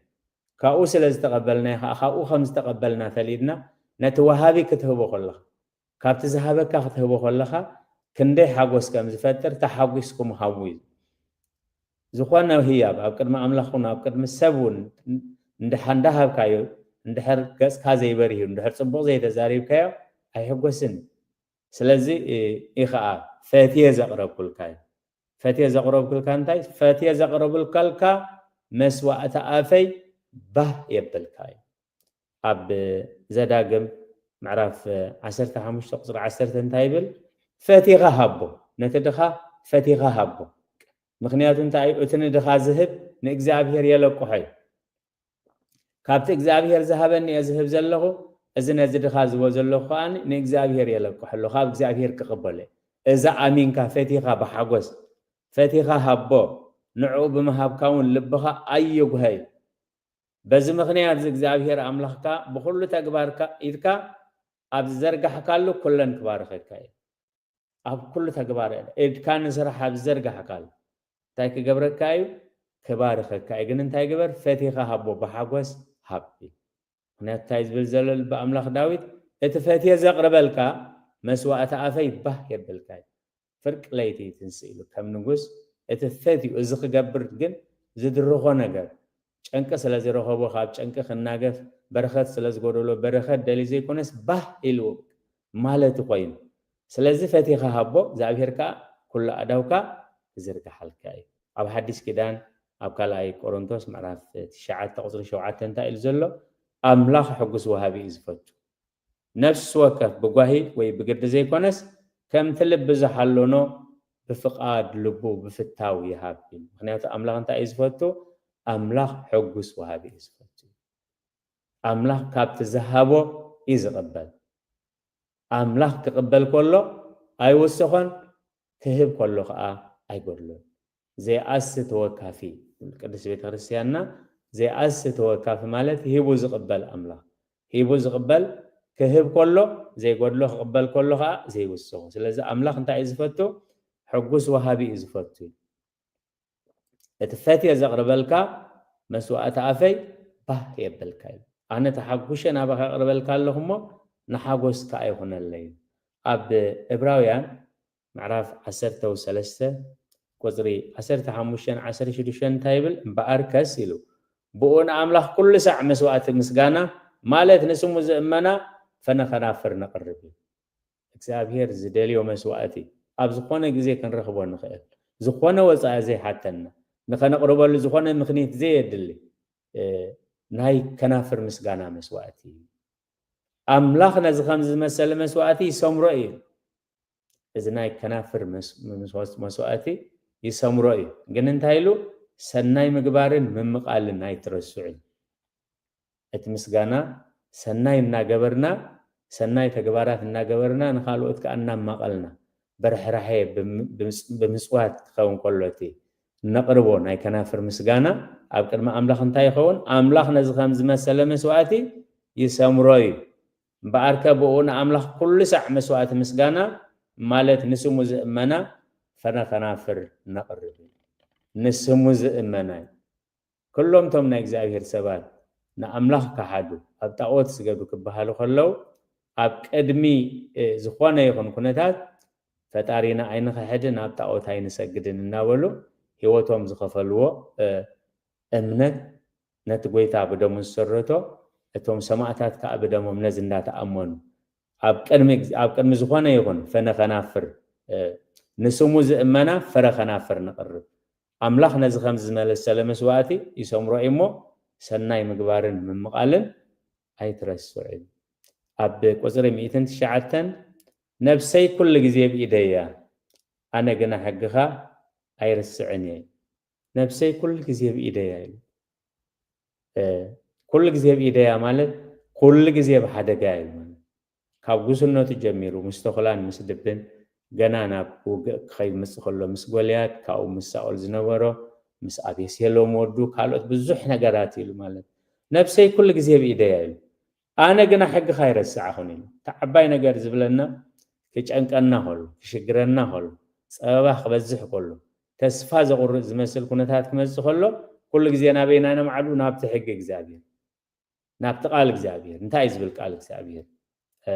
ካብኡ ስለ ዝተቐበልናዮ ከዓ ካብኡ ከም ዝተቐበልና ፈሊጥና ነቲ ወሃቢ ክትህቦ ከለኻ ካብቲ ዝሃበካ ክትህቦ ከለኻ ክንደይ ሓጎስ ከም ዝፈጥር ተሓጒስኩም ሃቡ እዩ። ዝኾነ ህያብ ኣብ ቅድሚ ኣምላኽ ኹን ኣብ ቅድሚ ሰብ እውን እንድሓ እንዳሃብካዮ እንድሕር ገጽካ ዘይበሪሁ እንድሕር ጽቡቕ ዘይተዛሪብካዮ ኣይሕጎስን እዩ። ስለዚ እዩ ከዓ ፈትየ ዘቕረብኩልካ እዩ። ፈትየ ዘቕረብኩልካ እንታይ ፈትየ ዘቕረብልካልካ መስዋእቲ ኣፈይ ባህ የብልካ እዩ። ኣብ ዘዳግም ምዕራፍ ዓሰርተ ሓሙሽተ ቁፅሪ ዓሰርተ እንታይ ይብል? ፈቲኻ ሃቦ፣ ነቲ ድኻ ፈቲኻ ሃቦ። ምክንያቱ እንታይ እዩ? እቲ ንድኻ ዝህብ ንእግዚኣብሔር የለቅሖ እዩ። ካብቲ እግዚኣብሔር ዝሃበኒ እየ ዝህብ ዘለኹ፣ እዚ ነዚ ድኻ ዝቦ ዘለኹ ከኣ ንእግዚኣብሔር የለቅሖ ኣለኹ፣ ካብ እግዚኣብሔር ክቕበሎ እየ። እዛ ኣሚንካ ፈቲኻ ብሓጎስ ፈቲኻ ሃቦ፣ ንዕኡ ብምሃብካ እውን ልብኻ ኣይጉሀ እዩ። በዚ ምኽንያት እዚ እግዚኣብሔር ኣምላኽካ ብኹሉ ተግባርካ ኢድካ ኣብ ዝዘርጋሕካሉ ኩለን ክባርኸካ እዩ። ኣብ ኩሉ ተግባር ኢድካ ንስራሕ ኣብ ዝዘርጋሕካሉ እንታይ ክገብረካ እዩ? ክባርኸካ እዩ። ግን እንታይ ግበር? ፈቲኻ ሃቦ፣ ብሓጎስ ሃብ እዩ። ምኽንያቱ እንታይ ዝብል ዘሎ ልቢ ኣምላኽ ዳዊት? እቲ ፈትየ ዘቕርበልካ መስዋእቲ ኣፈይ ባህ የብልካ እዩ። ፍርቂ ለይቲ ትንስእ ኢሉ ከም ንጉስ እቲ ፈትዩ እዚ ክገብር ግን ዝድርኾ ነገር ጨንቂ ስለ ዝረኸቦ ካብ ጨንቂ ክናገፍ በረኸት ስለ ዝጎደሎ በረኸት ደልዩ ዘይኮነስ ባህ ኢሉ ማለት ኮይኑ ስለዚ ፈቲኻ ሃቦ እግዚኣብሔር ከዓ ኩሉ ኣዳውካ ክዝርግሓልካ እዩ። ኣብ ሓዲስ ኪዳን ኣብ ካልኣይ ቆሮንቶስ ምዕራፍ ትሽዓተ ቁፅሪ ሸውዓተ እንታይ ኢሉ ዘሎ? ኣምላኽ ሕጉስ ወሃቢ እዩ ዝፈቱ። ነፍሲ ወከፍ ብጓሂ ወይ ብግዲ ዘይኮነስ ከምቲ ልቢ ዝሓለኖ ብፍቓድ ልቡ ብፍታው ይሃብ እዩ። ምክንያቱ ኣምላኽ እንታይ እዩ ዝፈቱ? ኣምላኽ ሕጉስ ወሃቢ እዩ ዝፈቱ። ኣምላኽ ካብቲ ዝሃቦ እዩ ዝቕበል። ኣምላኽ ክቕበል ከሎ ኣይውስኾን፣ ክህብ ከሎ ከዓ ኣይጎድሎን። ዘይኣሲ ተወካፊ ቅድስት ቤተ ክርስቲያንና ዘይኣሲ ተወካፊ ማለት ሂቡ ዝቕበል ኣምላኽ ሂቡ ዝቕበል ክህብ ከሎ ዘይጎድሎ ክቕበል ከሎ ከዓ ዘይውስኾ። ስለዚ ኣምላኽ እንታይ እዩ ዝፈቱ? ሕጉስ ወሃቢ እዩ ዝፈቱ። እቲ ፈትየ ዘቕርበልካ መስዋእቲ ኣፈይ ባህ የብልካ እዩ። ኣነ ተሓጉሸ ናባኻ የቕርበልካ ኣለኹ እሞ ንሓጎስካ ኣይኹነለይ። ኣብ እብራውያን ምዕራፍ ዓሰርተ ሰለስተ ቁፅሪ ዓሰርተ ሓሙሽተ ዓሰርተ ሽዱሽተ እንታይ ይብል? እምበኣርከስ ኢሉ ብኡ ንኣምላኽ ኩሉ ሳዕ መስዋእቲ ምስጋና ማለት ንስሙ ዝእመና ፈነኸናፍር ነቕርብ እዩ። እግዚኣብሔር ዝደልዮ መስዋእቲ ኣብ ዝኾነ ግዜ ክንረኽቦ ንኽእል። ዝኾነ ወፃኢ ዘይሓተና ንኸነቕርበሉ ዝኾነ ምኽንያት ዘየድሊ ናይ ከናፍር ምስጋና መስዋእቲ እዩ። ኣምላኽ ነዚ ከም ዝመሰለ መስዋእቲ ይሰምሮ እዩ። እዚ ናይ ከናፍር መስዋእቲ ይሰምሮ እዩ። ግን እንታይ ኢሉ? ሰናይ ምግባርን ምምቓልን ኣይትረስዑ። እቲ ምስጋና ሰናይ እናገበርና ሰናይ ተግባራት እናገበርና ንኻልኦት ከዓ እናማቐልና ብርሕራሐ፣ ብም-፣ ብምጽ-፣ ብምጽዋት ክኸውን ከሎ፣ እቲ ነቕርቦ ናይ ከናፍር ምስጋና ኣብ ቅድሚ ኣምላኽ እንታይ ይኸውን? ኣምላኽ ነዚ ከም ዝመሰለ መስዋእቲ ይሰምሮ እዩ። እምበኣርከ ብኡ ንኣምላኽ ኩሉ ሳዕ መስዋእቲ ምስጋና፣ ማለት ንስሙ ዝእመና ፍረ ከናፍር ነቕርብ እዩ። ንስሙ ዝእመና እዩ። ኩሎም እቶም ናይ እግዚኣብሔር ሰባት ንኣምላኽ ከሓዱ፣ ኣብ ጣኦት ስገዱ ክበሃሉ ከለዉ፣ ኣብ ቅድሚ፣ እ፣ ዝኾነ ይኹን ኩነታት፣ "ፈጣሪና ኣይንኽሕድን፣ ኣብ ጣኦት ኣይንሰግድን" እናበሉ ህይወቶም ዝኸፈልዎ፣ እ፣ እምነት፣ ነቲ ጎይታ ብደሙ ዝሰረቶ፣ እቶም ሰማእታት ከኣ ብደሞም ነዚ እንዳተኣመኑ፣ ኣብ ቅድሚ፣ ኣብ ቅድሚ ዝኾነ ይኹን ፈነ ከናፍር፣ እ፣ ንስሙ ዝእመና ፍረ ከናፍር ነቕርብ። ኣምላኽ ነዚ ከም ዝመሰለ መስዋእቲ ይሰምሮ እዩ እሞ፣ ሰናይ ምግባርን ምምቓልን ኣይትረስዑ። ኣብ ቁጽሪ ሚእትን ትሽዓተን፣ "ነብሰይ ኩሉ ግዜ ብኢደይ እያ፣ ኣነ ግና ሕግኻ ኣይርስዕን እየ። ነብሰይ ኩሉ ግዜ ብኢደይ እያ" ኢሉ። እ፣ ኩሉ ግዜ ብኢደይ እያ ማለት ኩሉ ግዜ ብሓደጋ እዩ ማለት። ካብ ጉስነቱ ጀሚሩ ምስ ተኹላን ምስ ድብን፣ ገና ናብ ውግእ ክኸይድ ምስ ከሎ፣ ምስ ጎልያድ፣ ካብኡ ምስ ሳኦል ዝነበሮ፣ ምስ ኣቤሴሎም ወዱ፣ ካልኦት ብዙሕ ነገራት ኢሉ ማለት። "ነብሰይ ኩሉ ግዜ ብኢደይ እያ" ኢሉ። "ኣነ ግና ሕግኻ ኣይረስዓኹን" ኢሉ። እቲ ዓባይ ነገር ዝብለና፣ ክጨንቀና ከሎ፣ ክሽግረና ከሎ፣ ጸበባ ክበዝሕ ከሎ፣ ተስፋ ዘቑርጥ ዝመስል ኩነታት ክመጽእ ከሎ፣ ኩሉ ግዜ ናበይ ኢና ነማዕዱ? ናብቲ ሕጊ እግዚኣብሔር፣ ናብቲ ቃል እግዚኣብሔር። እንታይ እዩ ዝብል ቃል እግዚኣብሔር? እ፣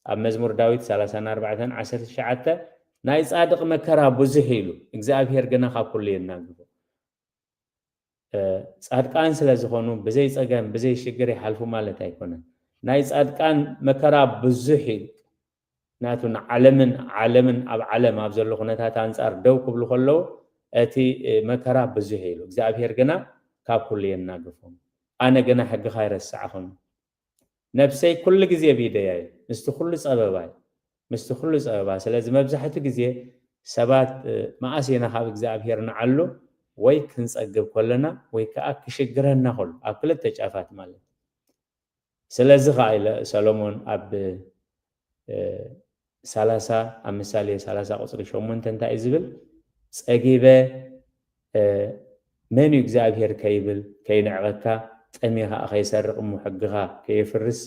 ኣብ መዝሙር ዳዊት ሰላሳን ኣርባዕተን ዓሰርተ ትሽዓተ፣ "ናይ ጻድቕ መከራ ብዙሕ እዩ" ኢሉ፣ እግዚኣብሔር ግና ካብ ኩሉ የናግፎ። እ፣ ጻድቃን ስለ ዝኾኑ ብዘይ ጸገም፣ ብዘይ ሽግር ይሓልፉ ማለት ኣይኮነን። ናይ ጻድቃን መከራ ብዙሕ እዩ። ምኽንያቱ ንዓለምን፣ ዓለምን ኣብ ዓለም ኣብ ዘሎ ኩነታት ኣንጻር ደው ክብሉ ከለዉ፣ እቲ፣ እ፣ መከራ ብዙሕ እዩ ኢሉ። እግዚኣብሔር ግና ካብ ኩሉ የናግፎም። "ኣነ ግና ሕግኻ ኣይረሳዕኹን። ነብሰይ ኩሉ ግዜ ብኢደይ እያ" ኢሉ። ምስቲ ኩሉ ጸበባ እዩ። ምስቲ ኩሉ ጸበባ። ስለዚ መብዛሕትኡ ግዜ ሰባት፣ እ፣ መኣስ ኢና ካብ እግዚኣብሔር ንዓሉ? ወይ ክንጸግብ ከለና፣ ወይ ከኣ ክሽግረና ከሎ፣ ኣብ ክልተ ጫፋት ማለት። ስለዚ ከኣ ኢለ ሰሎሞን ኣብ፣ እ፣ ሰላሳ፣ ኣብ ምሳሌ ሰላሳ ቁጽሪ ሸሞንተ እንታይ እዩ ዝብል? "ጸጊበ፣ እ፣ መን እዩ እግዚኣብሔር ከይብል፣ ከይንዕቐካ፣ ጠምየ ከኣ ከይሰርቕ እሞ ሕግኻ ከየፍርስሲ፣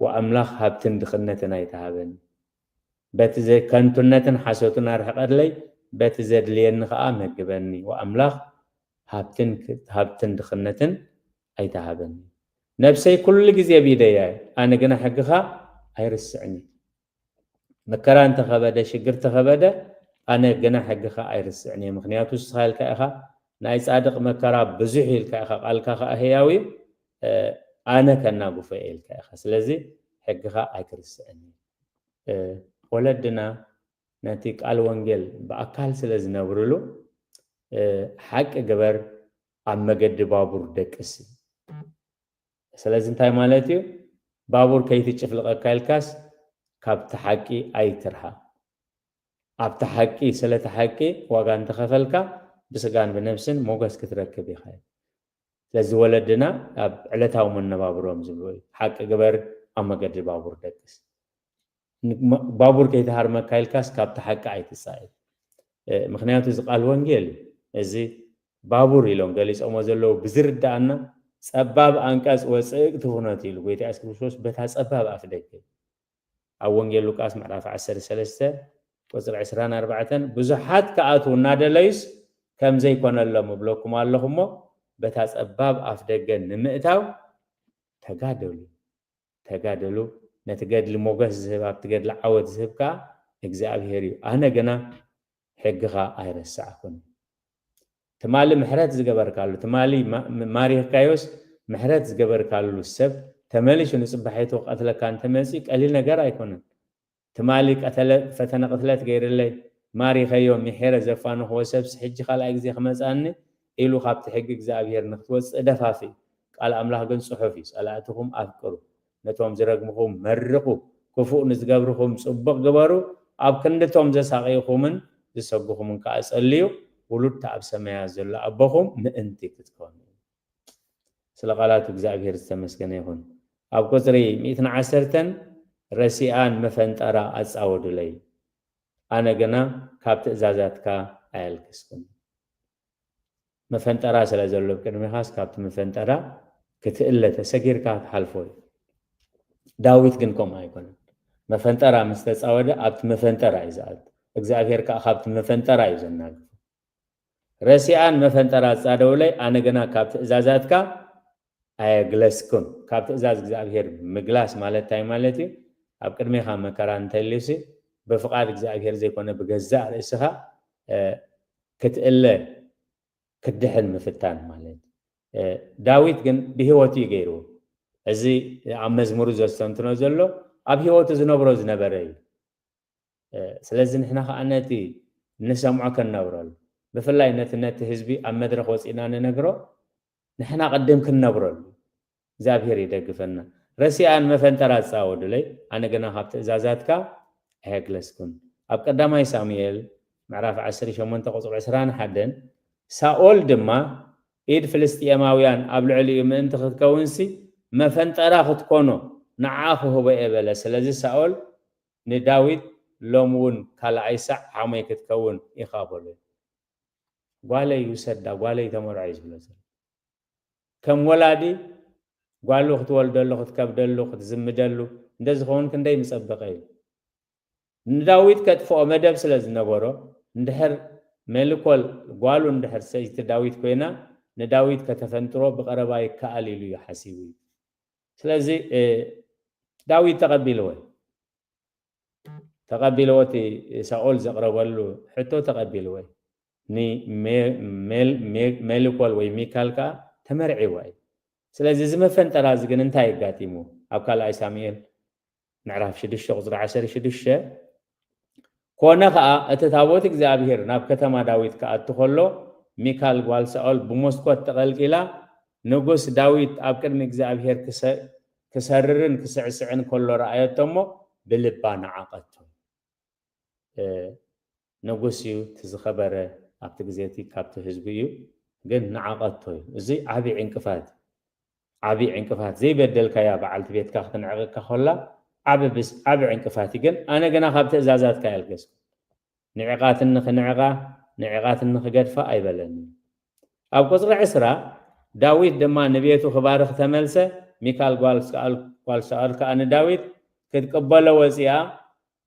ወኣምላኽ ሃብትን ድኽነትን ኣይትሃበኒ። በቲ ዘ-፣ ከንቱነትን ሓሶትን ኣርሕቐለይ፣ በቲ ዘድልየኒ ከኣ መግበኒ፣ ወኣምላኽ ሃብትን ክ-፣ ሃብትን ድኽነትን ኣይትሃበኒ። ነብሰይ ኩሉ ግዜ ብኢደይ እያ፣ ኣነ ግና ሕግኻ ኣይርስዕን እዩ። መከራ እንተኸበደ፣ ሽግር እንተኸበደ፣ ኣነ ግና ሕግኻ ኣይርስዕን እየ። ምኽንያቱ ንስኻ ኢልካ ኢኻ፣ ናይ ጻድቕ መከራ ብዙሕ ኢልካ ኢኻ፣ ቃልካ ከኣ ህያው እዩ፣ እ፣ ኣነ ከናግፎ እየ" ኢልካ ኢኻ። ስለዚ ሕግኻ ኣይክርስዕን እዩ። እ፣ ወለድና ነቲ ቃል ወንጌል ብኣካል ስለ ዝነብርሉ፣ እ፣ "ሓቂ ግበር፣ ኣብ መገዲ ባቡር ደቅስ" እዩ። ስለዚ እንታይ ማለት እዩ? ባቡር ከይትጭፍልቐካ ኢልካስ ካብቲ ሓቂ ኣይትርሓቕ። ኣብቲ ሓቂ፣ ስለቲ ሓቂ ዋጋ እንተኸፈልካ ብስጋን ብነብስን ሞገስ ክትረክብ ኢኻ። ስለዚ ወለድና ኣብ ዕለታዊ መነባብሮም ዝብልዎ እዩ። "ሓቂ ግበር፣ ኣብ መገዲ ባቡር ደቅስ። ን-፣ መ-፣ ባቡር ከይትሃርመካ ኢልካስ ካብቲ ሓቂ ኣይትጻእ" እዩ። እ፣ ምኽንያቱ እዚ ቃል ወንጌል እዩ። እዚ ባቡር ኢሎም ገሊጾሞ ዘለዉ ብዝርድኣና፣ ጸባብ ኣንቀጽ ወጽእቅቲ ፍኖት ኢሉ ጎይታ የሱስ ክርስቶስ በታ ጸባብ ኣፍ ደገ። ኣብ ወንጌል ሉቃስ ምዕራፍ ዓሰርተ ሰለስተ ቁጽሪ ዕስራን ኣርባዕተን፣ "ብዙሓት ክኣትዉ እናደለዩስ ከም ዘይኮነሎም እብለኩም ኣለኹ እሞ፣ በታ ጸባብ ኣፍ ደገ ንምእታው ተጋደሉ፣ ተጋደሉ። ነቲ ገድሊ ሞገስ ዝህብ፣ ኣብቲ ገድሊ ዓወት ዝህብ ከኣ እግዚኣብሔር እዩ። ኣነ ግና ሕግኻ ኣይረሳዕኩን። ትማሊ ምሕረት ዝገበርካሉ፣ ትማሊ ማ-፣ ማሪኽካዮስ ምሕረት ዝገበርካሉ ሰብ ተመሊሱ ንጽባሒቱ ክቐትለካ እንተመጺኡ ቀሊል ነገር ኣይኮነን። ትማሊ ቀተለ-፣ ፈተነ ቅትለት ገይርለይ፣ ማሪኸዮ፣ ምሒረ ዘፋንኽዎ ሰብስ ሕጂ ካልኣይ ግዜ ክመጽኣኒ ኢሉ ካብቲ ሕጊ እግዚኣብሔር ንክትወጽእ ደፋፍእ። ቃል ኣምላኽ ግን ጽሑፍ እዩ፣ "ጸላእትኹም ኣፍቅሩ፣ ነቶም ዝረግምኹም መርቑ፣ ክፉእ ንዝገብርኹም ጽቡቕ ግበሩ፣ ኣብ ክንድቶም ዘሳቕይኹምን ዝሰጉኹምን ከኣ ጸልዩ፣ ውሉድ ኣብ ሰማያት ዘሎ ኣቦኹም ምእንቲ ክትኮኑ" እዩ። ስለ ቃላቱ እግዚኣብሔር ዝተመስገነ ይኹን። ኣብ ቁጽሪ ሚእትን ዓሰርተን፣ "ረሲኣን መፈንጠራ ኣጻወዱለይ፣ ኣነ ግና ካብ ትእዛዛትካ ኣየልገስኩን። መፈንጠራ ስለ ዘሎ ኣብ ቅድሜኻስ ካብቲ መፈንጠራ ክትእለ ተሰጊርካ ትሓልፎ እዩ። ዳዊት ግን ከምኡ ኣይኮነን። መፈንጠራ ምስ ተጻወደ ኣብቲ መፈንጠራ እዩ ዝኣቱ። እግዚኣብሔር ከዓ ካብቲ መፈንጠራ እዩ ዘናግፎ። ረሲኣን መፈንጠራ ዝጻደውለይ ኣነ ግና ካብ ትእዛዛትካ ኣየግለስኩን። ካብ ትእዛዝ እግዚኣብሔር ምግላስ ማለት እንታይ ማለት እዩ? ኣብ ቅድሜኻ መከራ እንተልዩሲ ብፍቓድ እግዚኣብሔር ዘይኮነ ብገዛእ ርእስኻ ክትእለ ክትድሕን ምፍታን ማለት። ዳዊት ግን ብህይወቱ እዩ ገይርዎ። እዚ ኣብ መዝሙሩ ዘስተንትኖ ዘሎ ኣብ ህይወቱ ዝነብሮ ዝነበረ እዩ። ስለዚ ንሕና ከዓ ነቲ ንሰምዖ ከነብረሉ፣ ብፍላይ ነቲ ነቲ ህዝቢ ኣብ መድረኽ ወፂእና ንነግሮ ንሕና ቅድም ክንነብረሉ እግዚኣብሔር ይደግፈና። ረሲኣን መፈንጠራ ዝፃወዱለይ ኣነ ግና ካብ ትእዛዛትካ ኣየግለስኩን። ኣብ ቀዳማይ ሳሙኤል ምዕራፍ ዓሰርተ ሸሞንተ ቁፅሪ ዕስራን ሓደን ሳኦል ድማ ኢድ ፍልስጥኤማውያን ኣብ ልዕሊኡ ምእንቲ ክትከውንሲ መፈንጠራ ክትኮኖ ንዓ ክህቦ እየ በለ። ስለዚ ሳኦል ንዳዊት ሎሚ እውን ካልኣይ ሳዕ ሓሞይ ክትከውን ኢኻ በሎ። ጓለይ ውሰዳ፣ ጓለይ ተመርዖ እዩ ዝብሎ ዘሎ። ከም ወላዲ ጓሉ ክትወልደሉ፣ ክትከብደሉ፣ ክትዝምደሉ እንደ ዝኸውን ክንደይ ምጸበቐ እዩ። ንዳዊት ከጥፍኦ መደብ ስለ ዝነበሮ እንድሕር ሜልኮል ጓሉ እንድሕር ሰይቲ ዳዊት ኮይና ንዳዊት ከተፈንጥሮ ብቐረባ ይከኣል ኢሉ እዩ ሓሲቡ እዩ። ስለዚ ዳዊት ተቐቢልዎ ተቐቢልዎ እቲ ሳኦል ዘቕረበሉ ሕቶ ተቐቢልዎ ንሜልኮል ወይ ሚካል ከዓ ተመርዒዋ እዩ። ስለዚ እዚ መፈንጠራ እዚ ግን እንታይ ኣጋጢሙ? ኣብ ካልኣይ ሳሙኤል ምዕራፍ ሽዱሽተ ቁፅሪ ዓሰርተ ሽዱሽተ ኮነ ከዓ እቲ ታቦት እግዚኣብሔር ናብ ከተማ ዳዊት ክኣቱ ከሎ ሚካል ጓል ሳኦል ብመስኮት ተቐልቂላ ንጉስ ዳዊት ኣብ ቅድሚ እግዚኣብሔር ክሰርርን ክስዕስዕን ከሎ ረኣየቶ እሞ ብልባ ነዓቐቶ። ንጉስ እዩ፣ እቲ ዝኸበረ ኣብቲ ግዜ እቲ ካብቲ ህዝቢ እዩ፣ ግን ነዓቐቶ እዩ። እዚ ዓቢ ዕንቅፋት፣ ዓቢ ዕንቅፋት ዘይበደልካያ በዓልቲ ቤትካ ክትንዕቐካ ከላ ዓቢ ብስ ዓቢ ዕንቅፋት እዩ። ግን ኣነ ግና ካብ ትእዛዛትካ ኣየልገስኩ። ንዕቓትኒ ክንዕቓ ንዕቓትኒ ክገድፋ ኣይበለኒ። ኣብ ቁፅሪ ዕስራ ዳዊት ድማ ንቤቱ ክባርኽ ተመልሰ። ሚካል ጓል ሳኦል ጓል ሳኦል ከኣ ንዳዊት ክትቅበሎ ወፂኣ።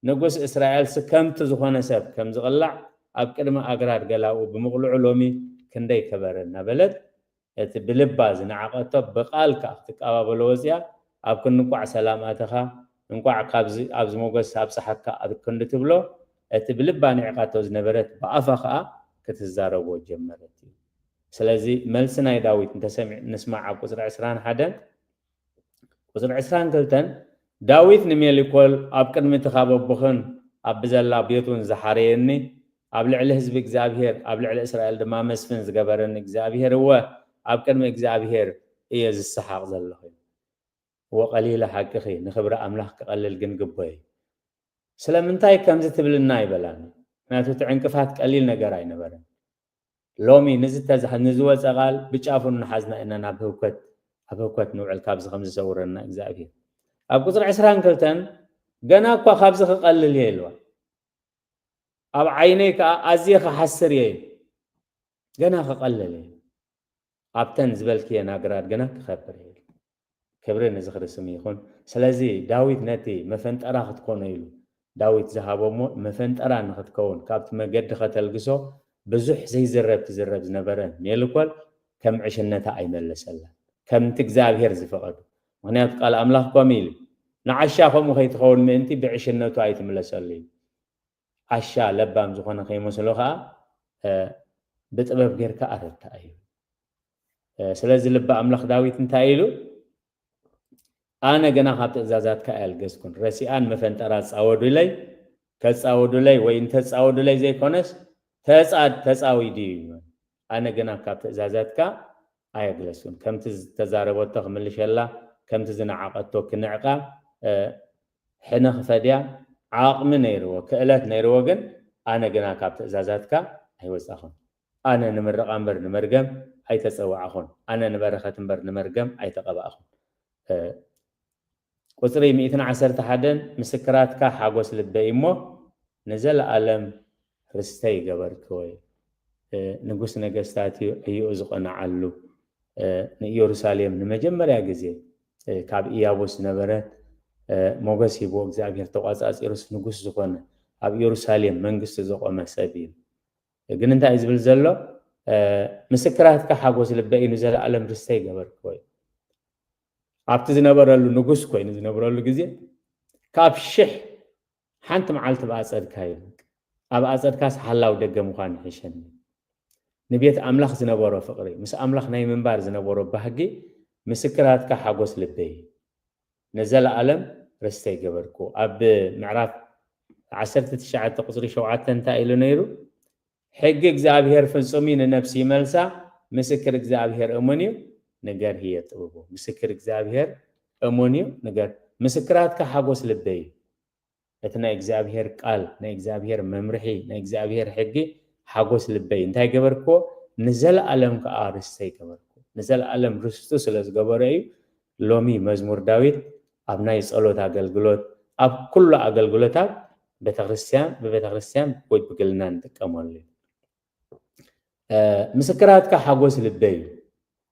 ንጉስ እስራኤልሲ ከምቲ ዝኾነ ሰብ ከም ዝቕላዕ ኣብ ቅድሚ ኣግራድ ገላኡ ብምቕልዑ ሎሚ ክንደይ ከበረ እናበለት እቲ ብልባ ዝነዓቐቶ ብቓል ከኣ ክትቀባበሎ ወፂኣ። ኣብ ክንዲ እንቋዕ ሰላም ኣተኻ፣ እንቋዕ ኣብዚ ሞገስ ኣብፀሓካ ኣብ ክንዲ ትብሎ እቲ ብልባ ንዒቓቶ ዝነበረት ብኣፋ ከኣ ክትዛረቦ ጀመረት እዩ። ስለዚ መልሲ ናይ ዳዊት እንተሰሚዕ ንስማዕ ኣብ ቁፅሪ ዕስራን ሓደን ቁፅሪ ዕስራን ክልተን ዳዊት ንሜልኮል ኣብ ቅድሚ እቲ ካብ ኣቦኽን ኣብ ብዘላ ቤቱን ዝሓረየኒ ኣብ ልዕሊ ህዝቢ እግዚኣብሄር ኣብ ልዕሊ እስራኤል ድማ መስፍን ዝገበረኒ እግዚኣብሄር እወ ኣብ ቅድሚ እግዚኣብሄር እየ ዝሰሓቕ ዘለኹ። እወ ቀሊለ ሓቅኺ ንኽብሪ ኣምላኽ ክቐልል ግን ግቦ እዩ። ስለምንታይ ከምዚ ትብልና ይበላኒ። ምክንያቱ እቲ ዕንቅፋት ቀሊል ነገር ኣይነበረን። ሎሚ ንዝተዝሓ ንዝወፀ ቃል ብጫፉ እናሓዝና ኢና ናብ ህውከት ኣብ ህውከት ንውዕል ካብዚ ከም ዝሰውረና እግዚኣብሔር ኣብ ቁፅሪ ዕስራን ክልተን ገና እኳ ካብዚ ክቐልል እየ ኢልዋ ኣብ ዓይነይ ከዓ ኣዝየ ክሓስር እየ ገና ክቐልል እየ ኣብተን ዝበልክየን ኣግራድ ግና ክኸብር እየ ክብሪ ንዝኽሪ ስም ይኹን ስለዚ ዳዊት ነቲ መፈንጠራ ክትኮኖ ኢሉ ዳዊት ዝሃቦ እሞ መፈንጠራ ንኽትከውን ካብቲ መገዲ ከተልግሶ ብዙሕ ዘይዝረብ ትዝረብ ዝነበረ ሜልኮል ከም ዕሽነታ ኣይመለሰላ ከምቲ እግዚኣብሔር ዝፈቐዱ ምኽንያቱ ቃል ኣምላኽ ከምኡ ኢሉ ንዓሻ ከምኡ ከይትኸውን ምእንቲ ብዕሽነቱ ኣይትምለሰሉ እዩ ዓሻ ለባም ዝኾነ ከይመስሎ ከዓ ብጥበብ ጌርካ ኣረድኣ እዩ ስለዚ ልቢ ኣምላኽ ዳዊት እንታይ ኢሉ ኣነ ግና ካብ ትእዛዛትካ ኣያልገዝኩን ረሲኣን መፈንጠራ ጻወዱለይ ከጻወዱለይ ወይ እንተጻወዱለይ ዘይኮነስ ተጻድ ተጻዊዱ እዩ ኣነ ግና ካብ ትእዛዛትካ ኣየግለስኩን ከምቲ ዝተዛረበቶ ክምልሸላ ከምቲ ዝነዓቐቶ ክንዕቃ ሕነ ክፈድያ ዓቕሚ ነይርዎ ክእለት ነይርዎ ግን ኣነ ግና ካብ ትእዛዛትካ ኣይወጻኹን ኣነ ንምርቓ እምበር ንመርገም ኣይተጸዋዕኹን ኣነ ንበረኸት እምበር ንመርገም ኣይተቐባእኹን ቁፅሪ ሚእትን ዓሰርተ ሓደን ምስክራትካ ሓጎስ ልበይ እሞ ንዘለኣለም ርስተይ ገበርክወይ። ንጉስ ነገስታት እዩ ዕዮኡ ዝቐንዓሉ። ንኢየሩሳሌም ንመጀመርያ ግዜ ካብ ኢያቡስ ዝነበረት ሞገስ ሂብዎ እግዚኣብሔር ተቋጻጺሩስ ንጉስ ዝኾነ ኣብ ኢየሩሳሌም መንግስቲ ዘቆመ ሰብ እዩ። ግን እንታይ እዩ ዝብል ዘሎ? ምስክራትካ ሓጎስ ልበይ እዩ፣ ንዘለኣለም ርስተይ ገበርክወይ። ኣብቲ ዝነበረሉ ንጉስ ኮይኑ ዝነብረሉ ግዜ ካብ ሽሕ ሓንቲ መዓልቲ ብኣጸድካ ይብል። ኣብ ኣጸድካስ ሓላው ደገ ምዃን ይሕሸኒ። ንቤት ኣምላኽ ዝነበሮ ፍቕሪ፣ ምስ ኣምላኽ ናይ ምንባር ዝነበሮ ባህጊ ምስክራትካ ሓጎስ ልበይ። ንዘለኣለም ርስተይ ገበርኩ። ኣብ ምዕራፍ ዓሰርተ ትሽዓተ ቁጽሪ ሸውዓተ እንታይ ኢሉ ነይሩ? ሕጊ እግዚኣብሔር ፍጹም እዩ፣ ንነፍሲ ይመልሳ። ምስክር እግዚኣብሔር እሙን እዩ፣ ንገር ህየ ጥበቡ። ምስክር እግዚኣብሔር እሙን እዩ፣ ንገር። ምስክራትካ ሓጎስ ልበይ እዩ። እቲ ናይ እግዚኣብሔር ቃል፣ ናይ እግዚኣብሔር መምርሒ፣ ናይ እግዚኣብሔር ሕጊ ሓጎስ ልበይ። እንታይ ገበርክዎ? ንዘለኣለም ከኣ ርስተይ ገበርክዎ። ንዘለኣለም ርስቱ ስለ ዝገበሮ እዩ። ሎሚ መዝሙር ዳዊት ኣብ ናይ ጸሎት ኣገልግሎት፣ ኣብ ኩሉ ኣገልግሎታት ቤተክርስትያን፣ ብቤተክርስትያን ወይ ብግልና ንጥቀመሉ እዩ። ምስክራትካ ሓጎስ ልበይ እዩ።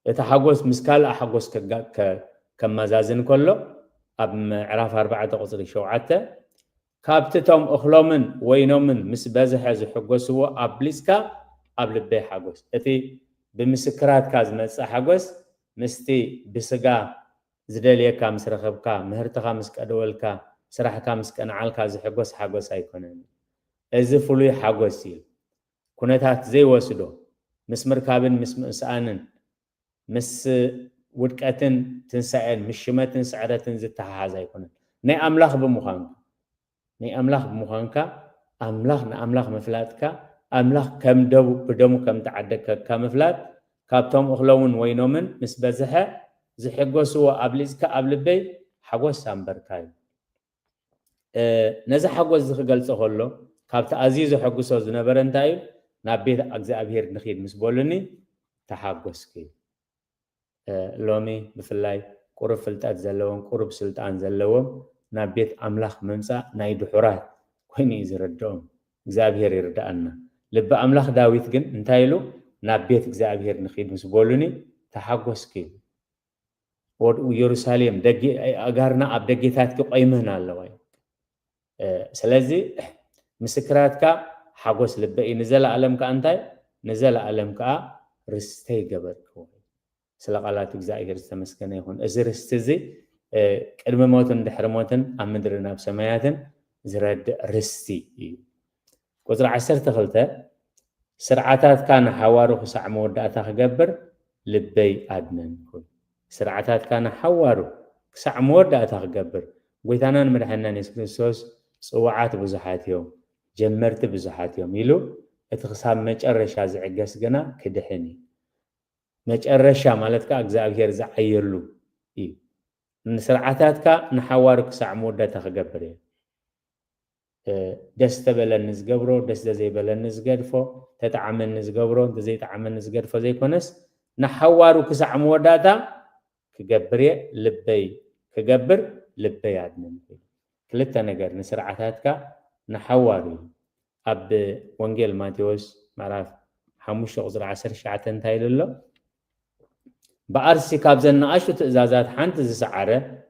እቲ ሓጎስ ምስ ካልእ ሓጎስ ከመዛዝን ከሎ ኣብ ምዕራፍ ኣርባዕተ ቁጽሪ ሸውዓተ፣ ካብቲ እቶም እኽሎምን ወይኖምን ምስ በዝሐ ዝሕጎስዎ ኣብሊጽካ ኣብ ልበይ ሓጎስ። እቲ ብምስክራትካ ዝመጽእ ሓጎስ ምስቲ ብስጋ ዝደልየካ ምስ ረኸብካ፣ ምህርትኻ ምስ ቀደወልካ፣ ስራሕካ ምስ ቀንዓልካ ዝሕጎስ ሓጎስ ኣይኮነን። እዚ ፍሉይ ሓጎስ እዩ። ኩነታት ዘይወስዶ፣ ምስ ምርካብን ምስ ምስኣንን፣ ምስ ውድቀትን ትንሳኤን፣ ምስ ሽመትን ስዕረትን ዝተሓሓዝ ኣይኮነን። ናይ ኣምላኽ ብምዃንካ፣ ናይ ኣምላኽ ብምዃንካ፣ ኣምላኽ ንኣምላኽ ምፍላጥካ፣ ኣምላኽ ከም ደቡ፣ ብደሙ ከም ተዓደግካ ምፍላጥ፣ ካብቶም እኽሎምን ወይኖምን ምስ በዝሐ ዝሕጎስዎ ኣብሊጽካ ኣብ ልበይ ሓጎስ ኣንበርካ እዩ። ነዚ ሓጎስ እዚ ክገልጾ ከሎ፣ ካብቲ ኣዝዩ ዘሐጉሶ ዝነበረ እንታይ እዩ? ናብ ቤት እግዚኣብሔር ንኺድ ምስ በሉኒ ተሓጎስኩ። ሎሚ ብፍላይ ቁሩብ ፍልጠት ዘለዎም፣ ቁሩብ ስልጣን ዘለዎም ናብ ቤት ኣምላኽ ምምጻእ ናይ ድሑራት ኮይኑ እዩ ዝረድኦም። እግዚኣብሔር ይርድኣና። ልቢ ኣምላኽ ዳዊት ግን እንታይ ኢሉ? ናብ ቤት እግዚኣብሔር ንኺድ ምስ በሉኒ ተሓጎስኩ ኢሉ። ወድኡ ኢየሩሳሌም፣ ኣእጋርና ኣብ ደጌታትኪ ቆይመን ኣለዋ እዩ። ስለዚ ምስክራትካ ሓጎስ ልበይ እዩ፣ ንዘለኣለም ከኣ እንታይ? ንዘለኣለም ከኣ ርስተይ ገበርክዎ። ስለ ቃላት እግዚኣብሔር ዝተመስገነ ይኹን። እዚ ርስቲ እዚ ቅድሚ ሞትን ድሕሪ ሞትን ኣብ ምድርን ኣብ ሰማያትን ዝረድእ ርስቲ እዩ። ቁጽሪ ዓሰርተ ክልተ፣ ስርዓታትካ ንሓዋሩ ክሳዕ መወዳእታ ክገብር ልበይ ኣድነን። ስርዓታትካ ንሓዋሩ ክሳዕ መወዳእታ ክገብር፣ ጎይታናን መድሓንናን የሱስ ክርስቶስ ጽዋዓት ብዙሓት እዮም፣ ጀመርቲ ብዙሓት እዮም ኢሉ፣ እቲ ክሳብ መጨረሻ ዝዕገስ ግና ክድሕን እዩ። መጨረሻ ማለት ከኣ እግዚኣብሔር ዝዓየሉ እዩ። ንስርዓታትካ ንሓዋሩ ክሳዕ መወዳእታ ክገብር እየ። ደስ ተበለኒ ዝገብሮ፣ ደስ ዘይበለኒ ዝገድፎ፣ ተጠዓመኒ ዝገብሮ፣ እንተዘይጠዓመኒ ዝገድፎ ዘይኮነስ፣ ንሓዋሩ ክሳዕ መወዳእታ ክገብር እየ፣ ልበይ ክገብር፣ ልበይ ኣድነኒ። ክልተ ነገር ንስርዓታትካ ንሓዋሩ እዩ። ኣብ ወንጌል ማቴዎስ ምዕራፍ ሓሙሽተ ቁጽሪ ዓሰርተ ትሽዓተ እንታይ ኢሉ ኣሎ? ብኣርሲ ካብዘን ንኣሽቱ ትእዛዛት ሓንቲ ዝሰዓረ፣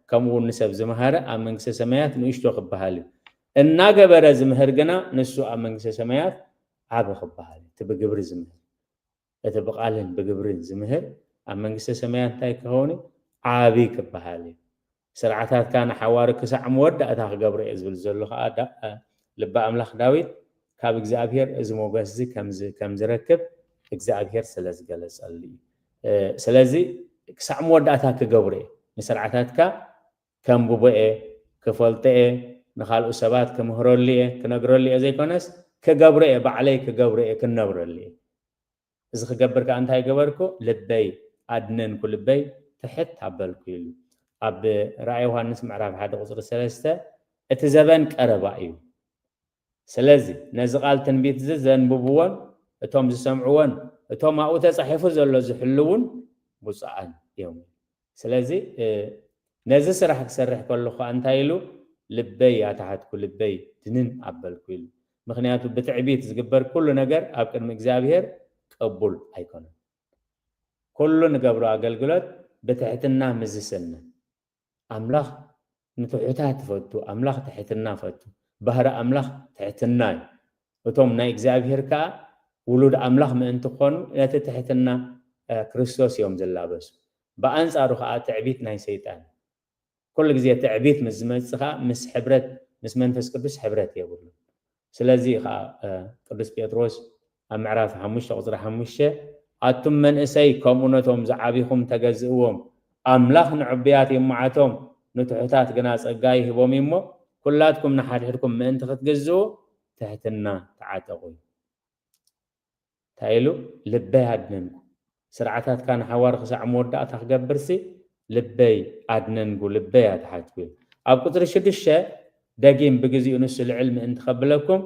ከምኡ እውን ንሰብ ዝመሃረ ኣብ መንግስተ ሰማያት ንእሽቶ ክበሃል እዩ። እናገበረ ዝምህር ግና ንሱ ኣብ መንግስተ ሰማያት ዓቢ ክበሃል እዩ። እቲ ብግብሪ ዝምህር፣ እቲ ብቓልን ብግብርን ዝምህር ኣብ መንግስተ ሰማያት እንታይ ክኸውን እዩ? ዓቢ ክበሃል እዩ። ስርዓታትካ ንሓዋሩ ክሳዕ መወዳእታ ክገብሮ እየ ዝብል ዘሎ ከዓ ልበ ኣምላኽ ዳዊት ካብ እግዚኣብሔር እዚ ሞገስ እዚ ከም ዝረክብ እግዚኣብሔር ስለ ዝገለጸሉ እዩ። ስለዚ ክሳዕ መወዳእታ ክገብሮ እየ፣ ንስርዓታትካ ከንብቦ እየ፣ ክፈልጦ እየ፣ ንኻልኡ ሰባት ክምህረሉ እየ፣ ክነግረሉ እየ ዘይኮነስ ክገብሮ እየ፣ ባዕለይ ክገብሮ እየ፣ ክነብረሉ እየ። እዚ ክገብር ከኣ እንታይ ገበርኩ? ልበይ ኣድነንኩ፣ ልበይ ትሕት ኣበልኩ ኢሉ። ኣብ ራእይ ዮሃንስ ምዕራፍ ሓደ ቁጽሪ ሰለስተ፣ እቲ ዘበን ቀረባ እዩ። ስለዚ ነዚ ቃል ትንቢት እዚ ዘንብብዎን እቶም ዝሰምዕዎን እቶም ኣብኡ ተጻሒፉ ዘሎ ዝሕልውን ብፁዓን እዮም። ስለዚ ነዚ ስራሕ ክሰርሕ ከለኹ ከኣ እንታይ ኢሉ? ልበይ ኣትሓትኩ፣ ልበይ ድንን ኣበልኩ ኢሉ። ምኽንያቱ ብትዕቢት ዝግበር ኩሉ ነገር ኣብ ቅድሚ እግዚኣብሔር ቅቡል ኣይኮነን። ኩሉ ንገብሮ ኣገልግሎት ብትሕትና ምዝስነ። ኣምላኽ ንትሑታት ይፈቱ፣ ኣምላኽ ትሕትና ፈቱ። ባህሪ ኣምላኽ ትሕትና እዩ። እቶም ናይ እግዚኣብሔር ከኣ ውሉድ ኣምላኽ ምእንቲ ክኾኑ ነቲ ትሕትና ክርስቶስ እዮም ዝላበሱ። ብኣንጻሩ ከኣ ትዕቢት ናይ ሰይጣን። ኩሉ ግዜ ትዕቢት ምስ ዝመጽእ ከኣ ምስ ሕብረት ምስ መንፈስ ቅዱስ ሕብረት የብሉ። ስለዚ ከኣ ቅዱስ ጴጥሮስ ኣብ ምዕራፍ ሓሙሽተ ቁጽሪ ሓሙሽተ ኣቱም መንእሰይ ከምኡ ነቶም ዝዓቢኹም ተገዝእዎም፣ ኣምላኽ ንዕቡያት ይመዓቶም፣ ንትሑታት ግና ጸጋ ይህቦም እዩ እሞ ኩላትኩም ንሓድሕድኩም ምእንቲ ክትግዝኡ ትሕትና ተዓጠቑ እዩ። እንታይ ኢሉ? ልበይ ኣድነንኩ። ስርዓታትካ ንሓዋር ክሳዕ መወዳእታ ክገብርሲ ልበይ ኣድነንጉ፣ ልበይ ኣትሓትኩ። ኣብ ቁፅሪ ሽዱሽተ ደጊም ብግዚኡ ንሱ ልዕል ምእንቲ ከብለኩም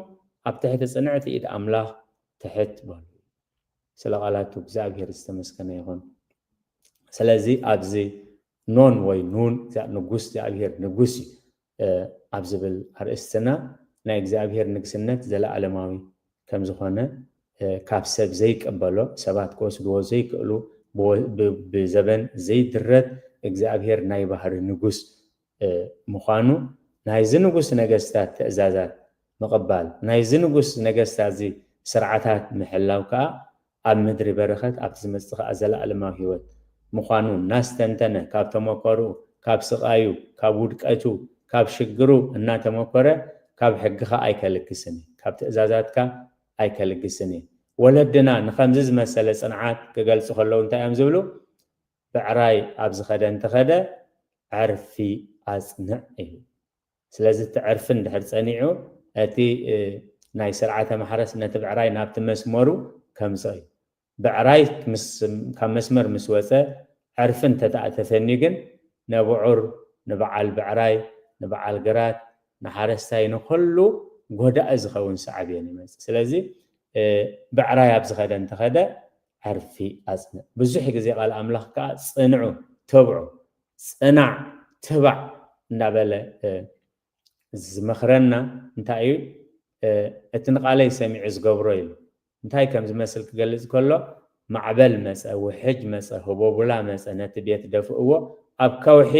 ኣብ ትሕቲ ፅንዕቲ ኢድ ኣምላኽ ትሕት በሉ። ስለ ቃላቱ እግዚኣብሔር ዝተመስገነ ይኹን። ስለዚ ኣብዚ ኖን ወይ ኑን ንጉስ እግዚኣብሔር ንጉስ እዩ ኣብ ዝብል ኣርእስትና ናይ እግዚኣብሔር ንግስነት ዘለኣለማዊ ከም ዝኾነ ካብ ሰብ ዘይቀበሎ ሰባት ክወስድዎ ዘይክእሉ ብዘበን ዘይድረት እግዚኣብሔር ናይ ባህሪ ንጉስ ምዃኑ ናይዚ ንጉስ ነገስታት ትእዛዛት ምቕባል ናይዚ ንጉስ ነገስታት እዚ ስርዓታት ምሕላው ከዓ ኣብ ምድሪ በረኸት ኣብቲ ዝመፅእ ከዓ ዘለኣለማዊ ህይወት ምዃኑ እናስተንተነ ካብ ተመኮርኡ ካብ ስቓዩ ካብ ውድቀቱ ካብ ሽግሩ እናተመኮረ ካብ ሕግኻ ኣይከልግስን እየ ካብ ትእዛዛትካ ኣይከልግስን እየ። ወለድና ንኸምዚ ዝመሰለ ፅንዓት ክገልፁ ከለዉ እንታይ እዮም ዝብሉ? ብዕራይ ኣብ ዝኸደ እንተኸደ ዕርፊ ኣፅንዕ እዩ። ስለዚ እቲ ዕርፊ እንድሕር ፀኒዑ እቲ ናይ ስርዓተ ማሕረስ ነቲ ብዕራይ ናብቲ መስመሩ ከምፅእ እዩ። ብዕራይ ካብ መስመር ምስ ወፀ ዕርፊ እንተተኣተፈኒ ግን ነብዑር ንበዓል ብዕራይ ንበዓል ግራት ንሓረስታይ ንኩሉ ጎዳኢ ዝኸውን ሳዕቤን ይመፅእ። ስለዚ ብዕራይ ኣብ ዝኸደ እንተኸደ ዕርፊ ኣፅንዕ። ብዙሕ ግዜ ቃል ኣምላኽ ከዓ ፅንዑ፣ ትብዑ፣ ፅናዕ፣ ትባዕ እንዳበለ ዝመኽረና እንታይ እዩ? እቲ ንቃለይ ሰሚዑ ዝገብሮ ኢሉ እንታይ ከም ዝመስል ክገልፅ ከሎ ማዕበል መፀ፣ ውሕጅ መፀ፣ ህቦቡላ መፀ፣ ነቲ ቤት ደፍእዎ፣ ኣብ ከውሒ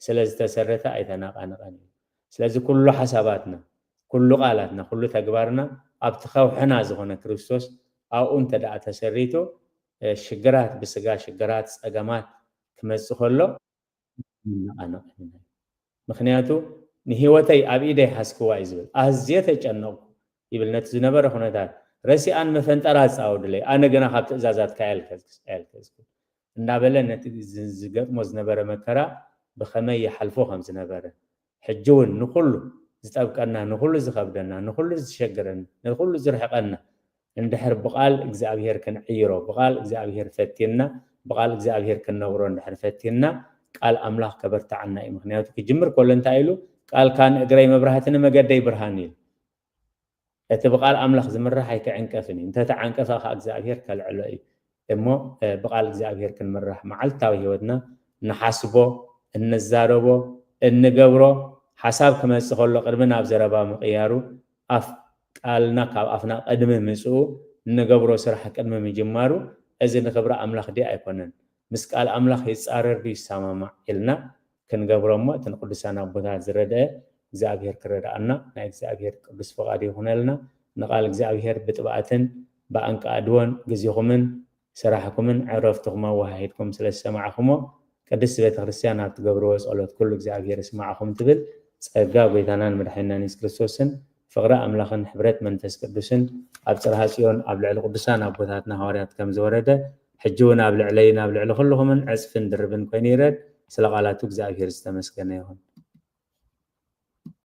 ስለ ዝተሰረተ ኣይተናቃነቀን እዩ። ስለዚ ኩሉ ሓሳባትና፣ ኩሉ ቃላትና፣ ኩሉ ተግባርና ኣብቲ ከውሕና ዝኾነ ክርስቶስ ኣብኡ እንተ ደኣ ተሰሪቱ ሽግራት ብስጋ ሽግራት ፀገማት ክመፅእ ከሎ ንነቓነቕ ኢና። ምኽንያቱ ንህይወተይ ኣብ ኢደይ ሓዝክዋ እዩ ዝብል። ኣዝየ ተጨነቕኩ ይብል ነቲ ዝነበረ ኩነታት ረሲኣን መፈንጠራ ዝፃወድለይ ኣነ ግና ካብ ትእዛዛትካ ኣየልከዝኩን እናበለ ነቲ ዝገጥሞ ዝነበረ መከራ ብኸመይ ይሓልፎ ከም ዝነበረ ሕጂ እውን ንኹሉ ዝጠብቀና ንኹሉ ዝኸብደና ንኹሉ ዝሸግረና ንኹሉ ዝርሕቀና እንድሕር ብቓል እግዚኣብሔር ክንዕይሮ ብቓል እግዚኣብሔር ፈቲንና ብቓል እግዚኣብሔር ክንነብሮ እንድሕር ፈቲንና ቃል ኣምላኽ ከበርትዓና እዩ። ምክንያቱ ክጅምር ከሎ እንታይ ኢሉ? ቃልካ ንእግረይ መብራህቲ ንመገደይ ብርሃን እዩ። እቲ ብቓል ኣምላኽ ዝምራሕ ኣይክዕንቀፍን እዩ። እንተተዓንቀፈ ከዓ እግዚኣብሔር ከልዕሎ እዩ። እሞ ብቓል እግዚኣብሔር ክንምራሕ መዓልታዊ ህይወትና ንሓስቦ፣ እንዛረቦ፣ እንገብሮ ሓሳብ ክመፅእ ከሎ ቅድሚ ናብ ዘረባ ምቕያሩ ኣፍ ቃልና ካብ ኣፍና ቅድሚ ምፅኡ እንገብሮ ስራሕ ቅድሚ ምጅማሩ እዚ ንክብሪ ኣምላኽ ድዩ ኣይኮነን? ምስ ቃል ኣምላኽ ይፃረር ድዩ ይሰማማዕ? ኢልና ክንገብሮ እሞ እቲ ንቅዱሳን ኣቦታት ዝረድአ እግዚኣብሔር ክረድኣና ናይ እግዚኣብሔር ቅዱስ ፍቓድ ይኹነልና። ንቃል እግዚኣብሔር ብጥብኣትን ብኣንቃድዎን ግዜኹምን ስራሕኩምን ዕረፍትኹም ኣወሃሂድኩም ስለ ዝሰማዕኹሞ ቅድስቲ ቤተ ክርስቲያን ኣብ ትገብርዎ ጸሎት ኩሉ እግዚኣብሔር ይስማዕኹም ትብል። ጸጋ ጎይታናን መድሓኒናን የሱስ ክርስቶስን ፍቕሪ ኣምላኽን ሕብረት መንፈስ ቅዱስን ኣብ ጽርሃ ጽዮን ኣብ ልዕሊ ቅዱሳን ኣቦታትና ሃዋርያት ከም ዝወረደ ሕጂ እውን ኣብ ልዕለይን ኣብ ልዕሊ ኩልኹምን ዕጽፍን ድርብን ኮይኑ ይረድ። ስለ ቃላቱ እግዚኣብሔር ዝተመስገነ ይኹን።